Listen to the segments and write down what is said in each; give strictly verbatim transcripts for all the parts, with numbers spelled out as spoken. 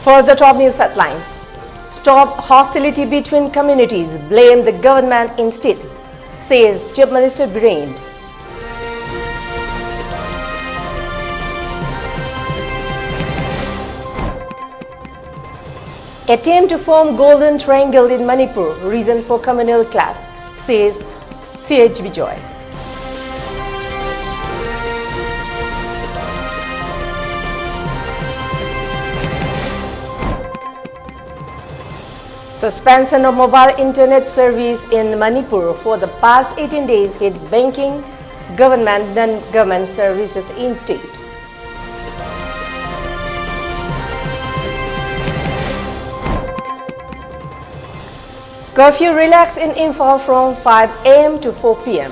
First, the top news headlines. Stop hostility between communities, blame the government instead, says Chief Minister Biren. Attempt to form Golden Triangle in Manipur, reason for communal clash, says C H Bijoy. Suspension of mobile internet service in Manipur for the past eighteen days hit banking, government, non-government services in state. Curfew relaxed in Imphal from five a m to four p m.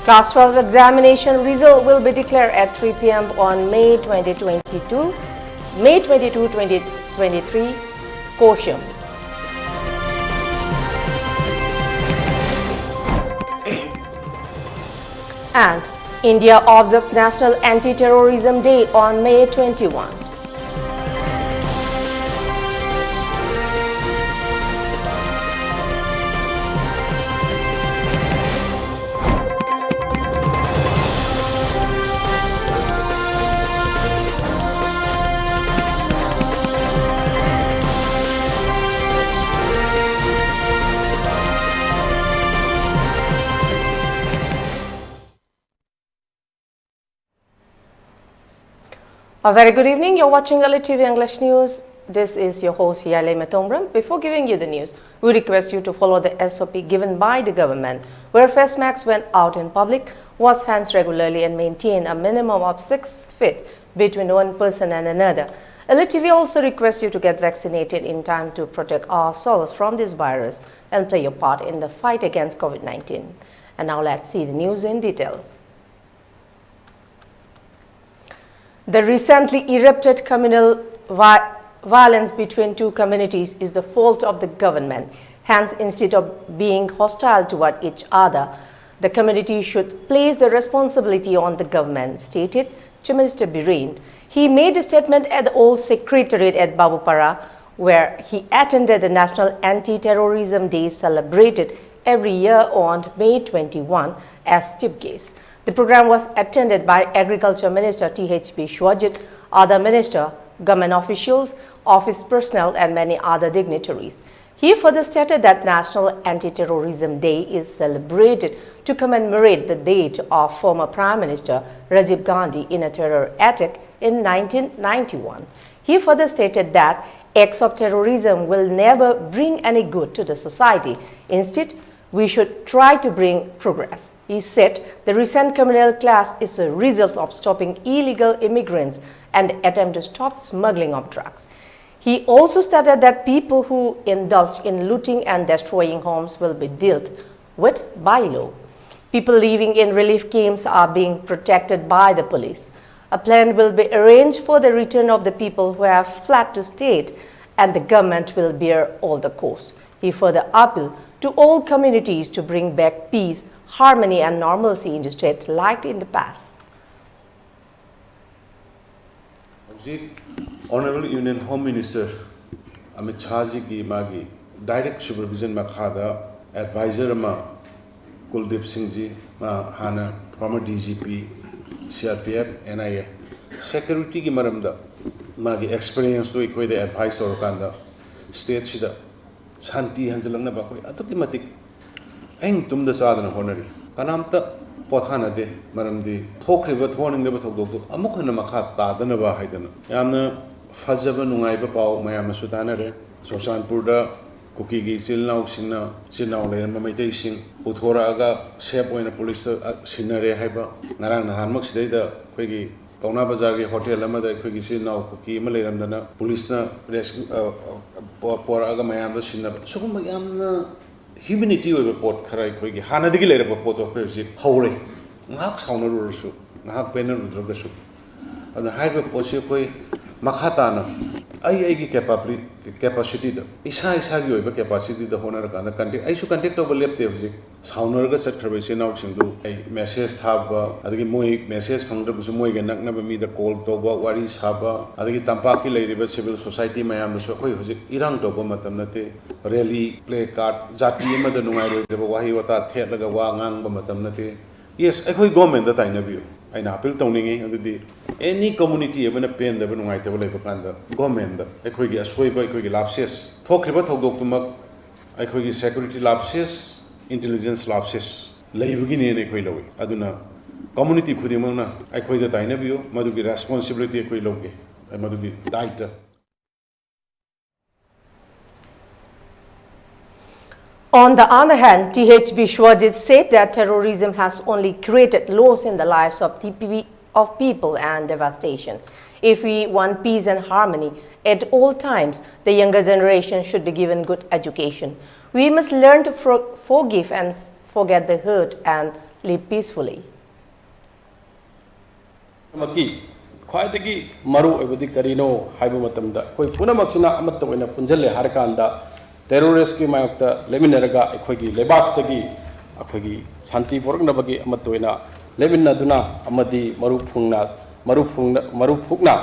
Class twelve examination result will be declared at three p m on May twenty twenty-two, May twenty-two, twenty twenty-three, Kosham. And India observes National Anti-Terrorism Day on May twenty-one. A very good evening. You're watching L T V English News. This is your host, Yale Matongbrem. Before giving you the news, we request you to follow the S O P given by the government, where face masks when out in public, wash hands regularly and maintain a minimum of six feet between one person and another. L T V also requests you to get vaccinated in time to protect ourselves from this virus and play your part in the fight against COVID nineteen. And now let's see the news in details. The recently erupted communal vi- Violence between two communities is the fault of the government. Hence, instead of being hostile toward each other, the community should place the responsibility on the government, stated Chief Minister Biren. He made a statement at the old secretariat at Babupara, where he attended the National Anti-Terrorism Day celebrated every year on May twenty-one as chief guest. The program was attended by Agriculture Minister T H Bishwajit, other minister, government officials, office personnel, and many other dignitaries. He further stated that National Anti-Terrorism Day is celebrated to commemorate the death of former Prime Minister Rajiv Gandhi in a terror attack in nineteen ninety-one. He further stated that acts of terrorism will never bring any good to the society. Instead, we should try to bring progress. He said the recent communal clash is a result of stopping illegal immigrants and attempt to stop smuggling of drugs. He also stated that people who indulge in looting and destroying homes will be dealt with by law. People living in relief camps are being protected by the police. A plan will be arranged for the return of the people who have fled to state, and the government will bear all the costs. He further appealed to all communities to bring back peace, harmony, and normalcy in the state like in the past. ꯍꯧꯖꯤꯛ Honorable Union Home Minister Amit ꯁꯥꯍꯖꯤꯒꯤ ꯃꯥꯒꯤ direct supervision ꯃꯈꯥꯗ advisor ꯑꯃ ꯀꯨꯜꯗꯤꯞ ꯁꯤꯡꯖꯤ, ꯃꯥ ꯍꯥꯟꯅ former D G P, C R P F, N I A, security ꯒꯤ ꯃꯔꯝꯗ ꯃꯥꯒꯤ experience two ꯑꯩꯈꯣꯏꯗ advice ꯇꯧꯔꯀꯥꯟꯗ state ꯁꯤꯗ ꯁꯥꯟꯇꯤ ꯍꯟꯖꯤꯜꯂꯛꯅꯕ ꯑꯩꯈꯣꯏ ꯑꯗꯨꯛꯀꯤ ꯃꯇꯤꯛ ꯑꯍꯤꯡ ꯇꯨꯝꯗ ꯆꯥꯗꯅ ꯍꯣꯠꯅꯔꯤ꯫ ꯀꯅꯥꯝꯇ ꯄꯣꯊꯥꯅꯗꯦ꯫ ꯃꯔꯝꯗꯤ ꯊꯣꯛꯈ꯭ꯔꯤꯕ ꯊꯣꯛꯍꯟꯅꯤꯡꯗꯕ ꯊꯧꯗꯣꯛꯇꯨ ꯑꯃꯨꯛ ꯍꯟꯅ ꯃꯈꯥ ꯇꯥꯗꯅꯕ ꯍꯥꯏꯗꯅ ꯌꯥꯝꯅ ꯐꯖꯕ ꯅꯨꯡꯉꯥꯏꯕ ꯄꯥꯎ ꯃꯌꯥꯝꯅꯁꯨ ꯇꯥꯅꯔꯦ꯫ ꯆꯨꯔꯆꯥꯟꯄꯨꯔꯗ ꯀꯨꯀꯤꯒꯤ ꯏꯆꯤꯜ ꯏꯅꯥꯎꯁꯤꯡꯅ, ꯏꯆꯤꯜ ꯏꯅꯥꯎ ꯂꯩꯔꯝꯕ ꯃꯩꯇꯩꯁꯤꯡ ꯄꯨꯊꯣꯔꯛꯑꯒ safe ꯑꯣꯏꯅ ꯄꯨꯂꯤꯁꯇ, ꯑ, ꯁꯤꯟꯅꯔꯦ ꯍꯥꯏꯕ꯫ ꯉꯔꯥꯡ ꯅꯍꯥꯟꯃꯛ ꯁꯤꯗꯩꯗ ꯑꯩꯈꯣꯏꯒꯤ ꯄꯥꯎꯅꯥ ꯕꯖꯥꯔꯒꯤ ꯍꯣꯇꯦꯜ ꯑꯃꯗ ꯑꯩꯈꯣꯏꯒꯤ ꯏꯆꯤꯜ ꯏꯅꯥꯎ ꯀꯨꯀꯤ ꯑꯃ ꯂꯩꯔꯝꯗꯅ ꯄꯨꯂꯤꯁꯅ rescue, ꯑ, ꯑ, ꯄꯣ-, ꯄꯣꯔꯛꯑꯒ ꯃꯌꯥꯝꯗ ꯁꯤꯟꯅꯕ꯫ ꯁꯤꯒꯨꯝꯕ ꯌꯥꯝꯅ humanity ꯑꯣꯏꯕ ꯄꯣꯠ ꯈꯔ, ꯑꯩꯈꯣꯏꯒꯤ ꯍꯥꯟꯅꯗꯒꯤ ꯂꯩꯔꯛꯄ ꯄꯣꯠꯇꯣ ꯑꯩꯈꯣꯏ ꯍꯧꯖꯤꯛ ꯍꯧꯔꯦ꯫ ꯉꯥꯏꯍꯥꯛ ꯁꯥꯎꯅꯔꯨꯔꯁꯨ, ꯉꯥꯏꯍꯥꯛ ꯄꯦꯟꯅꯔꯨꯗ꯭ꯔꯒꯁꯨ꯫ ꯑꯗꯨꯅ ꯍꯥꯏꯔꯤꯕ ꯄꯣꯠꯁꯤ ꯑꯩꯈꯣꯏ ꯃꯈꯥ ꯇꯥꯅ ꯑꯩ ꯑꯩꯒꯤ ꯀꯦꯄꯥꯕꯤꯂꯤ ꯀꯦꯄꯥꯁꯤꯇꯤꯗ, ꯏꯁꯥ ꯏꯁꯥꯒꯤ ꯑꯣꯏꯕ ꯀꯦꯄꯥꯁꯤꯇꯤꯗ ꯍꯣꯠꯅꯔꯀꯥꯟꯗ ꯀꯟꯇꯦꯛ ꯑꯩꯁꯨ ꯀꯟꯇꯦꯛ ꯇꯧꯕ ꯂꯦꯞꯇꯦ꯫ ꯍꯧꯖꯤꯛ ꯁꯥꯎꯅꯔꯒ ꯆꯠꯈ꯭ꯔꯕ ꯏꯆꯤꯜ ꯏꯅꯥꯎꯁꯤꯡꯗꯨ ꯑꯩ ꯃꯦꯁꯦꯖ ꯊꯥꯕ, ꯑꯗꯒꯤ ꯃꯣꯏ ꯃꯦꯁꯦꯖ ꯐꯪꯗ꯭ꯔꯕꯁꯨ ꯃꯣꯏꯒ ꯅꯛꯅꯕ ꯃꯤꯗ ꯀꯣꯜ ꯇꯧꯕ, ꯋꯥꯔꯤ ꯁꯥꯕ, ꯑꯗꯒꯤ ꯇꯝꯄꯥꯛꯀꯤ ꯂꯩꯔꯤꯕ ꯁꯤꯚꯤꯜ ꯁꯣꯁꯥꯏꯇꯤ ꯃꯌꯥꯝꯗꯁꯨ ꯑꯩꯈꯣꯏ ꯍꯧꯖꯤꯛ ꯏꯔꯥꯡ ꯇꯧꯕ ꯃꯇꯝ ꯅꯠꯇꯦ꯫ ꯔꯦꯂꯤ, ꯄ꯭ꯂꯦ ꯀꯥꯔꯗ, ꯖꯥꯇꯤ ꯑꯃꯗ ꯅꯨꯡꯉꯥꯏꯔꯣꯏꯗꯕ ꯋꯥꯍꯩ ꯋꯥꯇꯥ ꯊꯦꯠꯂꯒ ꯋꯥ ꯉꯥꯡꯕ ꯃꯇꯝ ꯅꯠꯇꯦ꯫ ꯌꯦꯁ, ꯑꯩꯈꯣꯏ ꯒꯣꯔꯃꯦꯟꯗ ꯇꯥꯏꯅꯕꯤꯌꯨ꯫ ꯑꯩꯅ ꯑꯄꯤꯜ ꯇꯧꯅꯤꯡꯉꯤ꯫ ꯑꯗꯨꯗꯤ ꯑꯦꯅꯤ ꯀꯝꯃꯨꯅꯤꯇꯤ ꯑꯃꯅ ꯄꯦꯟꯗꯕ, ꯅꯨꯡꯉꯥꯏꯇꯕ ꯂꯩꯕ ꯀꯥꯟꯗ ꯒꯣꯔꯃꯦꯟꯗ ꯑꯩꯈꯣꯏꯒꯤ ꯑꯁꯣꯏꯕ, ꯑꯩꯈꯣꯏꯒꯤ ꯂꯥꯞꯁꯦꯁ, ꯊꯣꯛꯈ꯭ꯔꯤꯕ ꯊꯧꯗꯣꯛꯇꯨꯃꯛ ꯑꯩꯈꯣꯏꯒꯤ ꯁꯦꯀ꯭ꯌꯨꯔꯤꯇꯤ ꯂꯥꯞꯁꯦꯁ, ꯏꯟꯇꯦꯂꯤꯖꯦꯟꯁ ꯂꯥꯞꯁꯦꯁ ꯂꯩꯕꯒꯤꯅꯦꯅ ꯑꯩꯈꯣꯏ ꯂꯧꯏ꯫ ꯑꯗꯨꯅ ꯀꯝꯃꯨꯅꯤꯇꯤ ꯈꯨꯗꯤꯡꯃꯛꯅ ꯑꯩꯈꯣꯏꯗ ꯇꯥꯏꯅꯕꯤꯌꯨ, ꯃꯗꯨꯒꯤ ꯔꯦꯁꯄꯣꯟꯁꯤꯕꯤꯂꯤꯇꯤ ꯑꯩꯈꯣꯏ ꯂꯧꯒꯦ, ꯃꯗꯨꯒꯤ ꯗꯥꯏꯇ꯫ On the other hand, T H Bishwajit said that terrorism has only created loss in the lives of the pe- of people and devastation. If we want peace and harmony at all times, the younger generation should be given good education. We must learn to fro- forgive and forget the hurt and live peacefully. ꯃꯛꯀꯤ ꯈ꯭ꯋꯥꯏꯗꯒꯤ ꯃꯔꯨ ꯑꯣꯏꯕꯗꯤ ꯀꯔꯤꯅꯣ ꯍꯥꯏꯕ ꯃꯇꯝꯗ, ꯑꯩꯈꯣꯏ ꯄꯨꯝꯅꯃꯛꯁꯤꯅ ꯑꯃꯠꯇ ꯑꯣꯏꯅ ꯄꯨꯟꯁꯤꯜꯂꯦ ꯍꯥꯏꯔꯀꯥꯟꯗ, ꯇꯦꯔꯣꯔꯤꯁꯀꯤ ꯃꯥꯌꯣꯛꯇ ꯂꯦꯞꯃꯤꯟꯅꯔꯒ, ꯑꯩꯈꯣꯏꯒꯤ ꯂꯩꯕꯥꯛꯁꯤꯗꯒꯤ ꯑꯩꯈꯣꯏꯒꯤ ꯁꯥꯟꯇꯤ ꯄꯨꯔꯛꯅꯕꯒꯤ ꯑꯃꯠꯇ ꯑꯣꯏꯅ ꯂꯦꯞꯃꯤꯟꯅꯗꯨꯅ ꯑꯃꯗꯤ ꯃꯔꯨ ꯐꯨꯡꯅ ꯃꯔꯨ ꯐꯨꯡꯅ ꯃꯔꯨ ꯐꯨꯛꯅ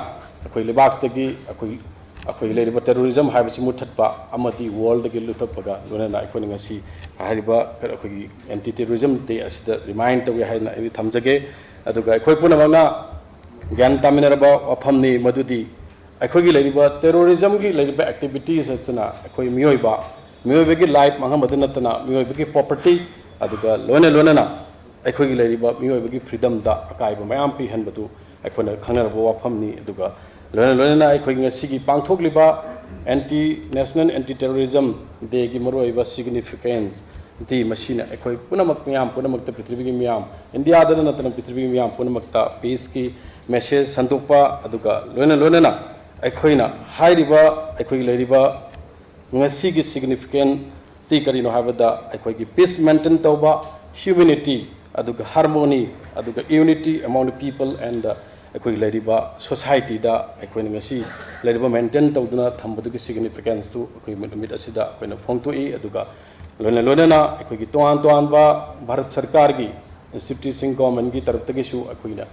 ꯑꯩꯈꯣꯏ ꯂꯩꯕꯥꯛꯁꯤꯗꯒꯤ ꯑꯩꯈꯣꯏ ꯑꯩꯈꯣꯏꯒꯤ ꯂꯩꯔꯤꯕ ꯇꯦꯔꯣꯔꯤꯖꯝ ꯍꯥꯏꯕꯁꯤ ꯃꯨꯠꯊꯠꯄ ꯑꯃꯗꯤ ꯋꯥꯔꯜꯗꯒꯤ ꯂꯨꯞꯊꯠꯄꯒ ꯂꯣꯏꯅꯅ ꯑꯩꯈꯣꯏꯅ ꯉꯁꯤ ꯍꯥꯏꯔꯤꯕ ꯑꯩꯈꯣꯏꯒꯤ ꯑꯦꯟꯇꯤ ꯇꯦꯔꯣꯔꯤꯖꯝ ꯗꯦ ꯑꯁꯤꯗ ꯔꯤꯃꯥꯏꯟ ꯇꯧꯏ ꯍꯥꯏꯅ ꯑꯩꯗꯤ ꯊꯝꯖꯒꯦ꯫ ꯑꯗꯨꯒ ꯑꯩꯈꯣꯏ ꯄꯨꯝꯅꯃꯛꯅ ꯒ꯭ꯌꯥꯟ ꯇꯥꯃꯤꯟꯅꯔꯕ ꯋꯥꯐꯝꯅꯤ ꯃꯗꯨꯗꯤ ꯑꯩꯈꯣꯏꯒꯤ ꯂꯩꯔꯤꯕ ꯇꯦꯔꯣꯔꯤꯖꯝꯒꯤ ꯂꯩꯔꯤꯕ ꯑꯦꯛꯇꯤꯚꯤꯇꯤꯁ ꯑꯁꯤꯅ ꯑꯩꯈꯣꯏ ꯃꯤꯑꯣꯏꯕ, ꯃꯤꯑꯣꯏꯕꯒꯤ ꯂꯥꯏꯐ ꯃꯥꯡꯍꯟꯕꯗ ꯅꯠꯇꯅ ꯃꯤꯑꯣꯏꯕꯒꯤ ꯄ꯭ꯔꯣꯄꯔꯇꯤ, ꯑꯗꯨꯒ ꯂꯣꯏꯅ ꯂꯣꯏꯅꯅ ꯑꯩꯈꯣꯏꯒꯤ ꯂꯩꯔꯤꯕ ꯃꯤꯑꯣꯏꯕꯒꯤ ꯐ꯭ꯔꯤꯗꯝꯗ ꯑꯀꯥꯏꯕ ꯃꯌꯥꯝ ꯄꯤꯍꯟꯕꯗꯨ ꯑꯩꯈꯣꯏꯅ ꯈꯪꯅꯔꯕ ꯋꯥꯐꯝꯅꯤ꯫ ꯑꯗꯨꯒ ꯂꯣꯏꯅ ꯂꯣꯏꯅꯅ ꯑꯩꯈꯣꯏꯒꯤ ꯉꯁꯤꯒꯤ ꯄꯥꯡꯊꯣꯛꯂꯤꯕ ꯑꯦꯟꯇꯤ, ꯅꯦꯁꯅꯦꯜ ꯑꯦꯟꯇꯤ ꯇꯦꯔꯣꯔꯤꯖꯝ ꯗꯦꯒꯤ ꯃꯔꯨꯑꯣꯏꯕ ꯁꯤꯒꯅꯤꯐꯤꯀꯦꯟꯁ ꯗꯤ ꯃꯁꯤꯅ ꯑꯩꯈꯣꯏ ꯄꯨꯝꯅꯃꯛ, ꯃꯤꯌꯥꯝ ꯄꯨꯝꯅꯃꯛꯇ, ꯄ꯭ꯔꯤꯊꯤꯕꯤꯒꯤ ꯃꯤꯌꯥꯝ, ꯏꯟꯗꯤꯌꯥꯗ ꯅꯠꯇꯅ ꯄ꯭ꯔꯤꯊꯤꯕꯤꯒꯤ ꯃꯤꯌꯥꯝ ꯄꯨꯝꯅꯃꯛꯇ ꯄꯤꯁꯀꯤ ꯃꯦꯁꯦꯖ ꯁꯟꯗꯣꯛꯄ, ꯑꯗꯨꯒ ꯂꯣꯏꯅ ꯂꯣꯏꯅꯅ ꯑꯩꯈꯣꯏꯅ ꯍꯥꯏꯔꯤꯕ, ꯑꯩꯈꯣꯏꯒꯤ ꯂꯩꯔꯤꯕ ꯉꯁꯤꯒꯤ ꯁꯤꯒꯅꯤꯐꯤꯀꯦꯟꯁꯇꯤ ꯀꯔꯤꯅꯣ ꯍꯥꯏꯕꯗ, ꯑꯩꯈꯣꯏꯒꯤ ꯄꯤꯁ ꯃꯦꯟꯇꯦꯟ ꯇꯧꯕ, ꯍ꯭ꯌꯨꯃꯤꯅꯤꯇꯤ, ꯑꯗꯨꯒ ꯍꯥꯔꯃꯣꯅꯤ, ꯑꯗꯨꯒ unity among the people and the ꯑꯩꯈꯣꯏꯒꯤ ꯂꯩꯔꯤꯕ ꯁꯣꯁꯥꯏꯇꯤꯗ ꯑꯩꯈꯣꯏꯅ ꯉꯁꯤ ꯂꯩꯔꯤꯕ ꯃꯦꯟꯇꯦꯟ ꯇꯧꯗꯨꯅ ꯊꯝꯕꯗꯨꯒꯤ ꯁꯤꯒꯅꯤꯐꯤꯀꯦꯟꯁꯇꯨ ꯑꯩꯈꯣꯏ ꯅꯨꯃꯤꯠ ꯑꯁꯤꯗ ꯑꯩꯈꯣꯏꯅ ꯐꯣꯡꯗꯣꯛꯏ꯫ ꯑꯗꯨꯒ ꯂꯣꯏꯅ ꯂꯣꯏꯅꯅ ꯑꯩꯈꯣꯏꯒꯤ ꯇꯣꯉꯥꯟ ꯇꯣꯉꯥꯟꯕ ꯚꯥꯔꯠ ꯁꯔꯀꯥꯔꯒꯤ ꯏꯟꯁꯇꯤꯇ꯭ꯌꯨꯠꯁꯤꯡ, ꯒꯣꯔꯃꯦꯟꯒꯤ ꯇꯔꯞꯇꯒꯤꯁꯨ ꯑꯩꯈꯣꯏꯅ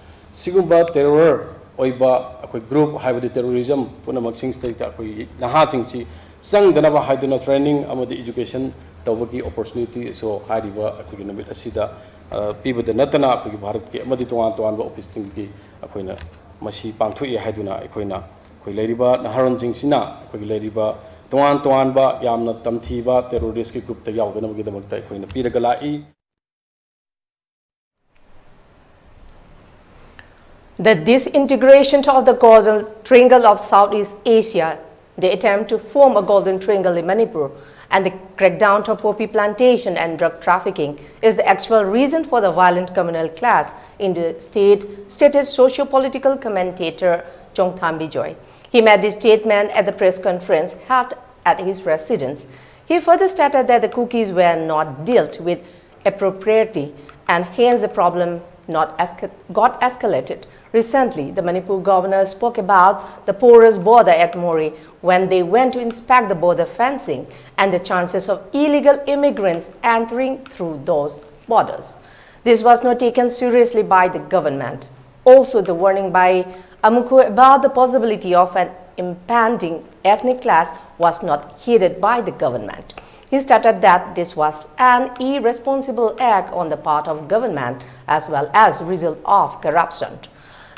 ꯁꯤꯒꯨꯝꯕ ꯇꯦꯔꯣꯔ ꯑꯣꯏꯕ ꯑꯩꯈꯣꯏ ꯒ꯭ꯔꯨꯞ ꯍꯥꯏꯕꯗꯤ ꯇꯦꯔꯣꯔꯤꯖꯝ ꯄꯨꯝꯅꯃꯛꯁꯤꯡꯁꯤꯗꯩꯗ ꯑꯩꯈꯣꯏꯒꯤ ꯅꯍꯥꯁꯤꯡꯁꯤ ꯆꯪꯗꯅꯕ ꯍꯥꯏꯗꯨꯅ ꯇ꯭ꯔꯦꯅꯤꯡ ꯑꯃꯗꯤ ꯏꯖꯨꯀꯦꯁꯟ ꯇꯧꯕꯒꯤ ꯑꯣꯄꯣꯔꯆꯨꯅꯤꯇꯤꯁꯨ ꯍꯥꯏꯔꯤꯕ ꯑꯩꯈꯣꯏꯒꯤ ꯅꯨꯃꯤꯠ ꯑꯁꯤꯗ, ꯑ, ꯄꯤꯕꯗ ꯅꯠꯇꯅ ꯑꯩꯈꯣꯏꯒꯤ ꯚꯥꯔꯠꯀꯤ ꯑꯃꯗꯤ ꯇꯣꯉꯥꯟ ꯇꯣꯉꯥꯟꯕ ꯑꯣꯐꯤꯁꯁꯤꯡꯒꯤ ꯑꯩꯈꯣꯏꯅ ꯃꯁꯤ ꯄꯥꯡꯊꯣꯛꯏ ꯍꯥꯏꯗꯨꯅ ꯑꯩꯈꯣꯏꯅ ꯑꯩꯈꯣꯏ ꯂꯩꯔꯤꯕ ꯅꯍꯥꯔꯣꯟꯁꯤꯡꯁꯤꯅ ꯑꯩꯈꯣꯏꯒꯤ ꯂꯩꯔꯤꯕ ꯇꯣꯉꯥꯟ ꯇꯣꯉꯥꯟꯕ ꯌꯥꯝꯅ ꯇꯝꯊꯤꯕ ꯇꯦꯔꯣꯔꯤꯁ꯭ꯠꯀꯤ ꯒ꯭ꯔꯨꯞꯇ ꯌꯥꯎꯗꯅꯕꯒꯤꯗꯃꯛꯇ ꯑꯩꯈꯣꯏꯅ ꯄꯤꯔꯒ ꯂꯥꯛꯏ꯫ The disintegration of the Golden Triangle of Southeast Asia, the attempt to form a Golden Triangle in Manipur, and the crackdown on poppy plantation and drug trafficking is the actual reason for the violent communal clash in the state, stated socio-political commentator Chongtham Bijoy. He made this statement at the press conference held at his residence. He further stated that the Kukis were not dealt with appropriately, and hence the problem not esca- got escalated. Recently, the Manipur governor spoke about the porous border at Moreh when they went to inspect the border fencing and the chances of illegal immigrants entering through those borders. This was not taken seriously by the government. Also, the warning by Amuku about the possibility of an impending ethnic clash was not heeded by the government. He stated that this was an irresponsible act on the part of government as well as result of corruption.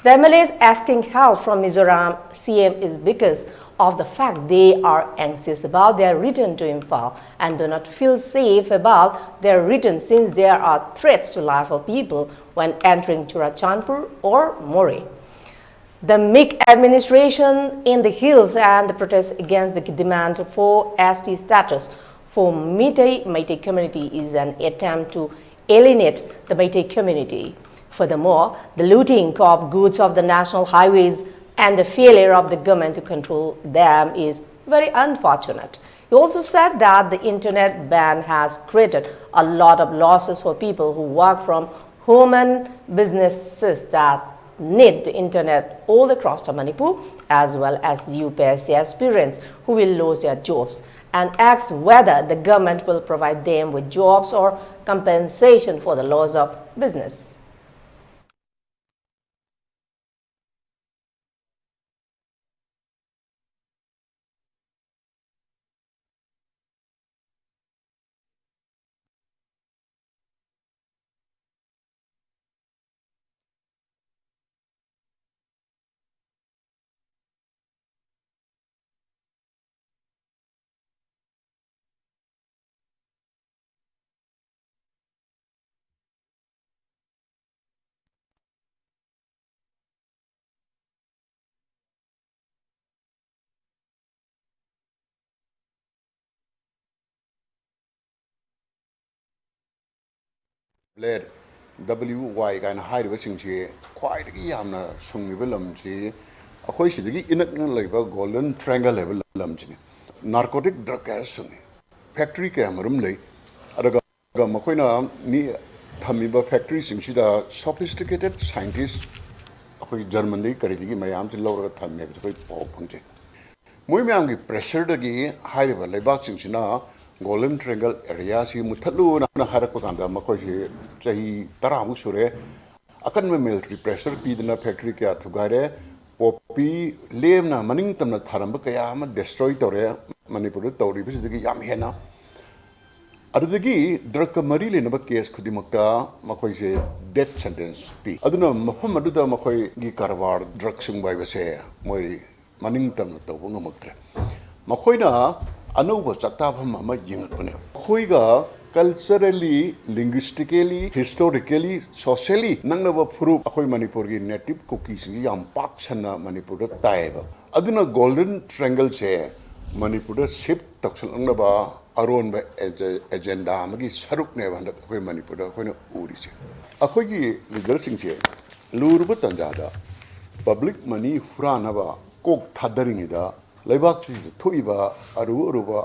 The M L As asking help from Mizoram C M is because of the fact they are anxious about their return to Imphal and do not feel safe about their return, since there are threats to life of people when entering Churachandpur or Moreh. The MIC administration in the hills and the protest against the demand for S T status for Meitei, Meitei community is an attempt to alienate the Meitei community. Furthermore, the looting of goods of the national highways and the failure of the government to control them is very unfortunate. He also said that the internet ban has created a lot of losses for people who work from home and businesses that Need the internet all across the Manipur, as well as the U P S C aspirants who will lose their jobs, and asks whether the government will provide them with jobs or compensation for the loss of business. Late W Y Kaina ꯍꯥꯏꯔꯤꯕꯁꯤꯡꯁꯤ ꯈ꯭ꯋꯥꯏꯗꯒꯤ ꯌꯥꯝꯅ ꯁꯨꯡꯉꯤꯕ ꯂꯝꯁꯤ ꯑꯩꯈꯣꯏ ꯁꯤꯗꯒꯤ ꯏꯅꯛ ꯅꯛꯅ ꯂꯩꯕ golden triangle ꯍꯥꯏꯕ ꯂꯝꯁꯤꯅꯤ꯫ ꯅꯥꯔꯀꯣꯇꯤꯛ drug ꯀꯌꯥ ꯁꯨꯡꯉꯤ, ꯐꯦꯛꯇ꯭ꯔꯤ ꯀꯌꯥ ꯃꯔꯨꯝ ꯂꯩ꯫ ꯑꯗꯨꯒ ꯃꯈꯣꯏꯅ ꯃꯤ ꯊꯝꯃꯤꯕ ꯐꯦꯛꯇ꯭ꯔꯤꯁꯤꯡꯁꯤꯗ ꯁꯣꯐꯤꯁꯇꯤꯀꯦꯇꯦꯠ ꯁꯥꯏꯟꯇꯤꯁ ꯑꯩꯈꯣꯏ ꯖꯔꯃꯟꯗꯒꯤ ꯀꯔꯤꯗꯒꯤ ꯃꯌꯥꯝꯁꯤ ꯂꯧꯔꯒ ꯊꯝꯃꯦ ꯍꯥꯏꯕꯁꯤ ꯑꯩꯈꯣꯏ ꯄꯥꯎ ꯐꯪꯖꯩ꯫ ꯃꯣꯏ ꯃꯌꯥꯝꯒꯤ ꯄ꯭ꯔꯦꯁꯔꯗꯒꯤ ꯍꯥꯏꯔꯤꯕ ꯂꯩꯕꯥꯛꯁꯤꯡꯁꯤꯅ ꯒꯣꯜꯗꯟ ꯇ꯭ꯔꯥꯏꯡꯒꯜ ꯑꯦꯔꯤꯌꯥꯁꯤ ꯃꯨꯠꯊꯠꯂꯨꯅ ꯍꯥꯏꯔꯛꯄ ꯀꯥꯟꯗ ꯃꯈꯣꯏꯁꯤ ꯆꯍꯤ ꯇꯔꯥꯃꯨꯛ ꯁꯨꯔꯦ꯫ ꯑꯀꯟꯕ ꯃꯤꯂꯤꯇꯔꯤ ꯄ꯭ꯔꯦꯁꯔ ꯄꯤꯗꯨꯅ ꯐꯦꯛꯇ꯭ꯔꯤ ꯀꯌꯥ ꯊꯨꯒꯥꯏꯔꯦ꯫ ꯄꯣꯄꯤ ꯂꯦꯝꯅ ꯃꯅꯤꯡ ꯇꯝꯅ ꯊꯥꯔꯝꯕ ꯀꯌꯥ ꯑꯃ ꯗꯦꯁꯇ꯭ꯔꯣꯏ ꯇꯧꯔꯦ꯫ ꯃꯅꯤꯄꯨꯔꯗ ꯇꯧꯔꯤꯕꯁꯤꯗꯒꯤ ꯌꯥꯝ ꯍꯦꯟꯅ꯫ ꯑꯗꯨꯗꯒꯤ ꯗ꯭ꯔꯒꯀ ꯃꯔꯤ ꯂꯩꯅꯕ ꯀꯦꯁ ꯈꯨꯗꯤꯡꯃꯛꯇ ꯃꯈꯣꯏꯁꯦ ꯗꯦꯠ ꯁꯦꯟꯇꯦꯟꯁ ꯄꯤ꯫ ꯑꯗꯨꯅ ꯃꯐꯝ ꯑꯗꯨꯗ ꯃꯈꯣꯏꯒꯤ ꯀꯔꯕꯥꯔ, ꯗ꯭ꯔꯒ ꯁꯨꯡꯕ ꯍꯥꯏꯕꯁꯦ ꯃꯣꯏ ꯃꯅꯤꯡ ꯇꯝꯅ ꯇꯧꯕ ꯉꯝꯃꯛꯇ꯭ꯔꯦ꯫ ꯃꯈꯣꯏꯅ ꯑꯅꯧꯕ ꯆꯥꯛꯇꯥꯐꯝ ꯑꯃ ꯌꯦꯡꯉꯛꯄꯅꯦ꯫ ꯑꯩꯈꯣꯏꯒ culturally, linguistically, historically, socially ꯅꯛꯅꯕ ꯐꯨꯔꯨꯞ ꯑꯩꯈꯣꯏ ꯃꯅꯤꯄꯨꯔꯒꯤ ꯅꯦꯇꯤꯚ ꯀꯨꯀꯤꯁꯤꯡꯁꯤ ꯌꯥꯝ ꯄꯥꯛ ꯁꯟꯅ ꯃꯅꯤꯄꯨꯔꯗ ꯇꯥꯏꯌꯦꯕ꯫ ꯑꯗꯨꯅ ꯒꯣꯜꯗꯟ ꯇ꯭ꯔꯥꯏꯡꯒꯜꯁꯦ ꯃꯅꯤꯄꯨꯔꯗ ꯁꯤꯐ ꯇꯧꯁꯜꯂꯛꯅꯕ ꯑꯔꯣꯟꯕ ꯑꯦꯖꯦ-, ꯑꯦꯖꯦꯟꯗꯥ ꯑꯃꯒꯤ ꯁꯔꯨꯛꯅꯦꯕ ꯍꯟꯗꯛ ꯑꯩꯈꯣꯏ ꯃꯅꯤꯄꯨꯔꯗ ꯑꯩꯈꯣꯏꯅ ꯎꯔꯤꯁꯦ꯫ ꯑꯩꯈꯣꯏꯒꯤ ꯂꯤꯗꯔꯁꯤꯡꯁꯦ ꯂꯨꯔꯕ ꯇꯥꯟꯖꯥꯗ ꯄꯕ꯭ꯂꯤꯛ ꯃꯅꯤ ꯍꯨꯔꯥꯟꯅꯕ ꯀꯣꯛ ꯊꯥꯗꯔꯤꯉꯩꯗ ꯂꯩꯕꯥꯛꯁꯤꯗ ꯊꯣꯛꯏꯕ ꯑꯔꯨ ꯑꯔꯨꯕ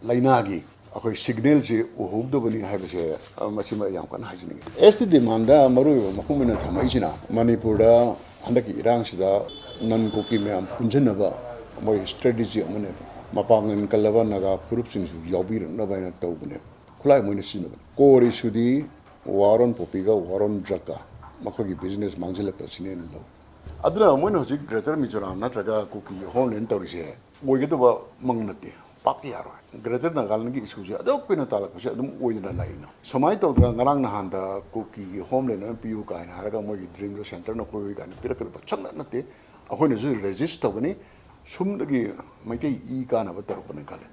ꯂꯥꯏꯅꯥꯒꯤ ꯑꯩꯈꯣꯏ ꯁꯤꯒꯅꯦꯜꯁꯤ ꯎꯍꯧꯗꯕꯅꯤ ꯍꯥꯏꯕꯁꯦ, ꯑ, ꯃꯁꯤꯃ ꯌꯥꯝ ꯀꯟꯅ ꯍꯥꯏꯖꯅꯤꯡꯉꯤ꯫ ꯑꯦꯁ ꯇꯤ ꯗꯤꯃꯥꯟꯗ ꯃꯔꯨꯑꯣꯏꯕ ꯃꯐꯝ ꯑꯣꯏꯅ ꯊꯝꯃꯛꯏꯁꯤꯅ ꯃꯅꯤꯄꯨꯔꯗ ꯍꯟꯗꯛꯀꯤ ꯏꯔꯥꯡꯁꯤꯗ ꯅꯟ ꯀꯨꯀꯤ ꯃꯌꯥꯝ ꯄꯨꯟꯁꯤꯟꯅꯕ ꯃꯣꯏ ꯁ꯭ꯇ꯭ꯔꯦꯇꯦꯖꯤ ꯑꯃꯅꯦꯕ꯫ ꯃꯄꯥꯡꯒꯜ ꯀꯜꯂꯕ ꯅꯥꯒꯥ ꯐꯨꯔꯨꯞꯁꯤꯡꯁꯨ ꯌꯥꯎꯕꯤꯔꯛꯅꯕ ꯍꯥꯏꯅ ꯇꯧꯕꯅꯦꯕ꯫ ꯈꯨꯠꯂꯥꯏ ꯃꯣꯏꯅ ꯁꯤꯖꯤꯟꯅꯕꯅꯦ꯫ ꯀꯣꯔ ꯏꯁꯨꯗꯤ ꯋꯥꯔ ꯑꯣꯟ ꯄꯣꯄꯤꯒ ꯋꯥꯔ ꯑꯣꯟ ꯗ꯭ꯔꯛꯀ ꯃꯈꯣꯏꯒꯤ ꯕꯤꯖꯤꯅꯦꯁ ꯃꯥꯡꯁꯤꯜꯂꯛꯄꯁꯤꯅꯦꯅ ꯂꯧ꯫ ꯑꯗꯨꯅ ꯃꯣꯏꯅ ꯍꯧꯖꯤꯛ ꯒ꯭ꯔꯦꯇꯔ ꯃꯤꯖꯣꯔꯥꯝ ꯅꯠꯇ꯭ꯔꯒ ꯀꯨꯀꯤ ꯍꯣꯝꯂꯦꯟ ꯇꯧꯔꯤꯁꯦ ꯑꯣꯏꯒꯗꯕ ꯃꯪ ꯅꯠꯇꯦ, ꯄꯥꯛ ꯌꯥꯔꯣꯏ꯫ ꯒ꯭ꯔꯦꯇꯔ ꯅꯥꯒꯥꯂꯦꯟꯒꯤ ꯏꯁꯨꯁꯦ ꯑꯗꯨꯛ ꯀꯨꯏꯅ ꯇꯥꯜꯂꯛꯄꯁꯦ ꯑꯗꯨꯝ ꯑꯣꯏꯗꯅ ꯂꯥꯛꯏꯅ꯫ ꯁꯨꯃꯥꯏꯅ ꯇꯧꯗꯅ ꯉꯔꯥꯡ ꯅꯍꯥꯟꯗ ꯀꯨꯀꯤꯒꯤ ꯍꯣꯝꯂꯦꯟ ꯑꯃ ꯄꯤꯌꯨ ꯀꯥꯏꯅ ꯍꯥꯏꯔꯒ ꯃꯣꯏꯒꯤ ꯗ꯭ꯔꯤꯝꯗꯣ ꯁꯦꯟꯇꯔꯅ ꯑꯩꯈꯣꯏ ꯀꯥꯏꯅ ꯄꯤꯔꯛꯀꯗꯕ ꯁꯨꯡꯅꯠ ꯅꯠꯇꯦ꯫ ꯑꯩꯈꯣꯏꯅꯁꯨ ꯔꯦꯖꯤꯁ ꯇꯧꯒꯅꯤ꯫ ꯁꯨꯝꯗꯒꯤ ꯃꯩꯇꯩ ꯏ ꯀꯥꯟꯅꯕ ꯇꯧꯔꯛꯄꯅꯦ ꯈꯜꯂꯦ꯫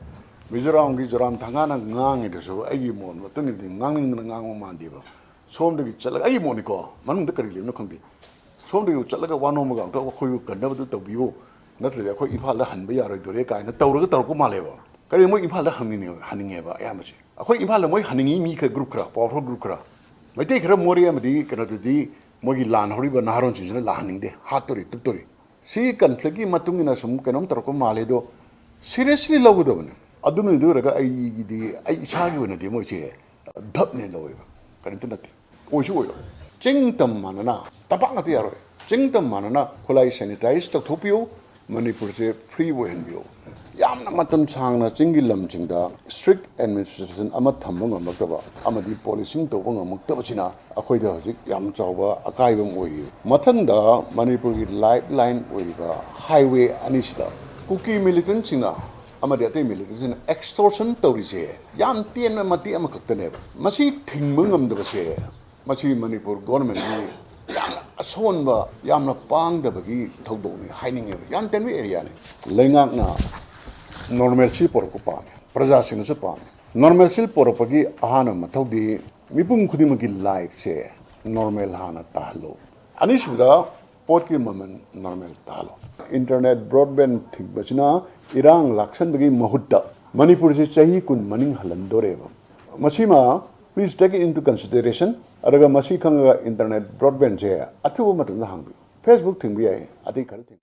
ꯃꯤꯖꯣꯔꯥꯝꯒꯤ ꯖꯣꯔꯥꯝ ꯊꯪꯒꯥꯅ ꯉꯥꯡꯉꯤꯗꯨꯁꯨ ꯑꯩꯒꯤ ꯃꯣꯠ ꯃꯇꯨꯡ ꯏꯟꯅꯗꯤ ꯉꯥꯡꯅꯤꯡꯗꯅ ꯉꯥꯡꯕ ꯃꯥꯟꯗꯦꯕ꯫ ꯁꯣꯝꯗꯒꯤ ꯆꯠꯂꯒ ꯑꯩꯒꯤ ꯃꯣꯠꯅꯤꯀꯣ, ꯃꯅꯨꯡꯗ ꯀꯔꯤ ꯂꯩꯕꯅꯣ ꯈꯪꯗꯦ꯫ ꯁꯣꯝꯗꯒꯤ ꯆꯠꯂꯒ ꯋꯥ ꯅꯣꯝꯃꯒ ꯑꯝꯇ ꯑꯩꯈꯣꯏꯕꯨ ꯀꯟꯅꯕꯗꯨ ꯇꯧꯕꯤꯌꯨ, ꯅꯠꯇ꯭ꯔꯗꯤ ꯑꯩꯈꯣꯏ ꯏꯝꯐꯥꯜꯗ ꯍꯟꯕ ꯌꯥꯔꯣꯏꯗꯣꯔꯦ ꯀꯥꯏꯅ ꯇꯧꯔꯒ ꯇꯧꯔꯛꯄ ꯃꯥꯜꯂꯦꯕ꯫ ꯀꯔꯤ ꯃꯣꯏ ꯏꯝꯐꯥꯜꯗ ꯍꯟꯅꯤꯡꯉꯦ-, ꯍꯟꯅꯤꯡꯉꯦꯕ ꯑꯌꯥꯝꯕꯁꯦ꯫ ꯑꯩꯈꯣꯏ ꯏꯝꯐꯥꯜꯗ ꯃꯣꯏ ꯍꯟꯅꯤꯡꯉꯤ ꯃꯤ ꯈꯔ, ꯒ꯭ꯔꯨꯞ ꯈꯔ, ꯄꯥꯋꯔꯐꯨꯜ ꯒ꯭ꯔꯨꯞ ꯈꯔ꯫ ꯃꯩꯇꯩ ꯈꯔ ꯃꯣꯔꯦ ꯑꯃꯗꯤ ꯀꯩꯅꯣꯗꯗꯤ ꯃꯣꯏꯒꯤ ꯂꯥꯟ ꯍꯧꯔꯤꯕ ꯅꯍꯥꯔꯣꯟꯁꯤꯡꯁꯤꯅ ꯂꯥꯛꯍꯟꯅꯤꯡꯗꯦ, ꯍꯥꯠꯇꯣꯔꯤ, ꯇꯨꯞꯇꯣꯔꯤ꯫ ꯁꯤꯒꯤ ꯀꯟꯐ꯭ꯂꯤꯛꯀꯤ ꯃꯇꯨꯡ ꯏꯟꯅ ꯁꯨꯝ ꯀꯩꯅꯣꯝ ꯇꯧꯔꯛꯄ ꯃꯥꯜꯂꯦ ꯑꯗꯣ, ꯁꯤꯔꯤꯌꯁꯂꯤ ꯂꯧꯒꯗꯕꯅꯤ꯫ ꯑꯗꯨꯅ ꯑꯗꯨ ꯑꯣꯏꯔꯒ ꯑꯩꯒꯤꯗꯤ, ꯑꯩ ꯏꯁꯥꯒꯤ ꯑꯣꯏꯅꯗꯤ ꯃꯣꯏꯁꯦ ꯙꯞꯅꯦ ꯂꯧꯋꯦꯕ, ꯀꯔꯤꯝꯇ ꯅꯠꯇꯦ꯫ ꯑꯣꯏꯁꯨ ꯑꯣꯏꯔꯣꯏ꯫ ꯆꯤꯡ ꯇꯝ ꯃꯥꯟꯅꯅ ꯇꯝꯄꯥꯛ ꯉꯥꯛꯇ ꯌꯥꯔꯣꯏ꯫ ꯆꯤꯡ ꯇꯝ ꯃꯥꯟꯅꯅ ꯈꯨꯠꯂꯥꯏ ꯁꯦꯅꯤꯇꯥꯏꯁ ꯇꯧꯊꯣꯛꯄꯤꯌꯨ, ꯃꯅꯤꯄꯨꯔꯁꯦ ꯐ꯭ꯔꯤ ꯑꯣꯏꯍꯟꯕꯤꯌꯨ꯫ ꯌꯥꯝꯅ ꯃꯇꯝ ꯁꯥꯡꯅ ꯆꯤꯡꯒꯤ ꯂꯝꯁꯤꯡꯗ ꯏꯁꯇ꯭ꯔꯤꯛ ꯑꯦꯗꯃꯤꯅꯤꯁꯇ꯭ꯔꯦꯁꯟ ꯑꯃ ꯊꯝꯕ ꯉꯝꯂꯛꯇꯕ ꯑꯃꯗꯤ ꯄꯣꯂꯤꯁꯤꯡ ꯇꯧꯕ ꯉꯝꯃꯛꯇꯕꯁꯤꯅ ꯑꯩꯈꯣꯏꯗ ꯍꯧꯖꯤꯛ ꯌꯥꯝ ꯆꯥꯎꯕ ꯑꯀꯥꯏꯕ ꯑꯃ ꯑꯣꯏꯔꯤ꯫ ꯃꯊꯪꯗ ꯃꯅꯤꯄꯨꯔꯒꯤ ꯂꯥꯏꯐ ꯂꯥꯏꯟ ꯑꯣꯏꯔꯤꯕ ꯍꯥꯏꯋꯦ ꯑꯅꯤꯁꯤꯗ ꯀꯨꯀꯤ ꯃꯤꯂꯤꯇꯦꯟꯁꯤꯡꯅ ꯑꯃꯗꯤ ꯑꯇꯩ ꯃꯤꯂꯤꯇꯦꯟꯁꯤꯡꯅ ꯑꯦꯛꯁꯇꯣꯔꯁꯟ ꯇꯧꯔꯤꯁꯦ ꯌꯥꯝ ꯇꯦꯟꯕ ꯃꯇꯦꯛ ꯑꯃꯈꯛꯇꯅꯦꯕ꯫ ꯃꯁꯤ ꯊꯤꯡꯕ ꯉꯝꯗꯕꯁꯦ, ꯃꯁꯤ ꯃꯅꯤꯄꯨꯔ ꯒꯣꯔꯃꯦꯟꯒꯤ ꯌꯥꯝꯅ ꯑꯁꯣꯟꯕ, ꯌꯥꯝꯅ ꯄꯥꯡꯗꯕꯒꯤ ꯊꯧꯗꯣꯛꯅꯤ ꯍꯥꯏꯅꯤꯡꯉꯦꯕ꯫ ꯌꯥꯝ ꯇꯦꯟꯕ ꯑꯦꯔꯤꯌꯥꯅꯤ꯫ ꯂꯩꯉꯥꯛꯅ ꯅꯣꯔꯃꯦꯜꯁꯤ ꯄꯨꯔꯛꯄ ꯄꯥꯝꯃꯤ, ꯄ꯭ꯔꯖꯥꯁꯤꯡꯅꯁꯨ ꯄꯥꯝꯃꯤ꯫ ꯅꯣꯔꯃꯦꯜꯁꯤ ꯄꯨꯔꯛꯄꯒꯤ ꯑꯍꯥꯟꯕ ꯃꯊꯧꯗꯤ ꯃꯤꯄꯨꯝ ꯈꯨꯗꯤꯡꯃꯛꯀꯤ ꯂꯥꯏꯐꯁꯦ ꯅꯣꯔꯃꯦꯜ ꯍꯥꯟꯅ ꯇꯥꯍꯜꯂꯨ꯫ ꯑꯅꯤꯁꯨꯕꯗ, ꯄꯣꯠꯀꯤ ꯃꯃꯜ ꯅꯣꯔꯃꯦꯜ ꯇꯥꯍꯜꯂꯣ꯫ ꯏꯟꯇꯔꯅꯦꯠ ꯕ꯭ꯔꯣꯗꯕꯦꯟ ꯊꯤꯡꯕꯁꯤꯅ ꯏꯔꯥꯡ ꯂꯥꯛꯁꯟꯕꯒꯤ ꯃꯍꯨꯠꯇ ꯃꯅꯤꯄꯨꯔꯁꯤ ꯆꯍꯤ ꯀꯨꯟ ꯃꯅꯤꯡ ꯍꯜꯍꯟꯗꯣꯔꯦꯕ꯫ ꯃꯁꯤꯃ please take it into consideration꯫ ꯑꯗꯨꯒ ꯃꯁꯤ ꯈꯪꯉꯒ ꯏꯟꯇꯔꯅꯦꯠ ꯕ꯭ꯔꯣꯗꯕꯦꯟꯁꯦ ꯑꯊꯨꯕ ꯃꯇꯝꯗ ꯍꯥꯡꯕꯤꯌꯨ꯫ ꯐꯦꯁꯕꯨꯛ ꯊꯤꯡꯕ ꯌꯥꯏ, ꯑꯇꯩ ꯈꯔ ꯊꯤꯡ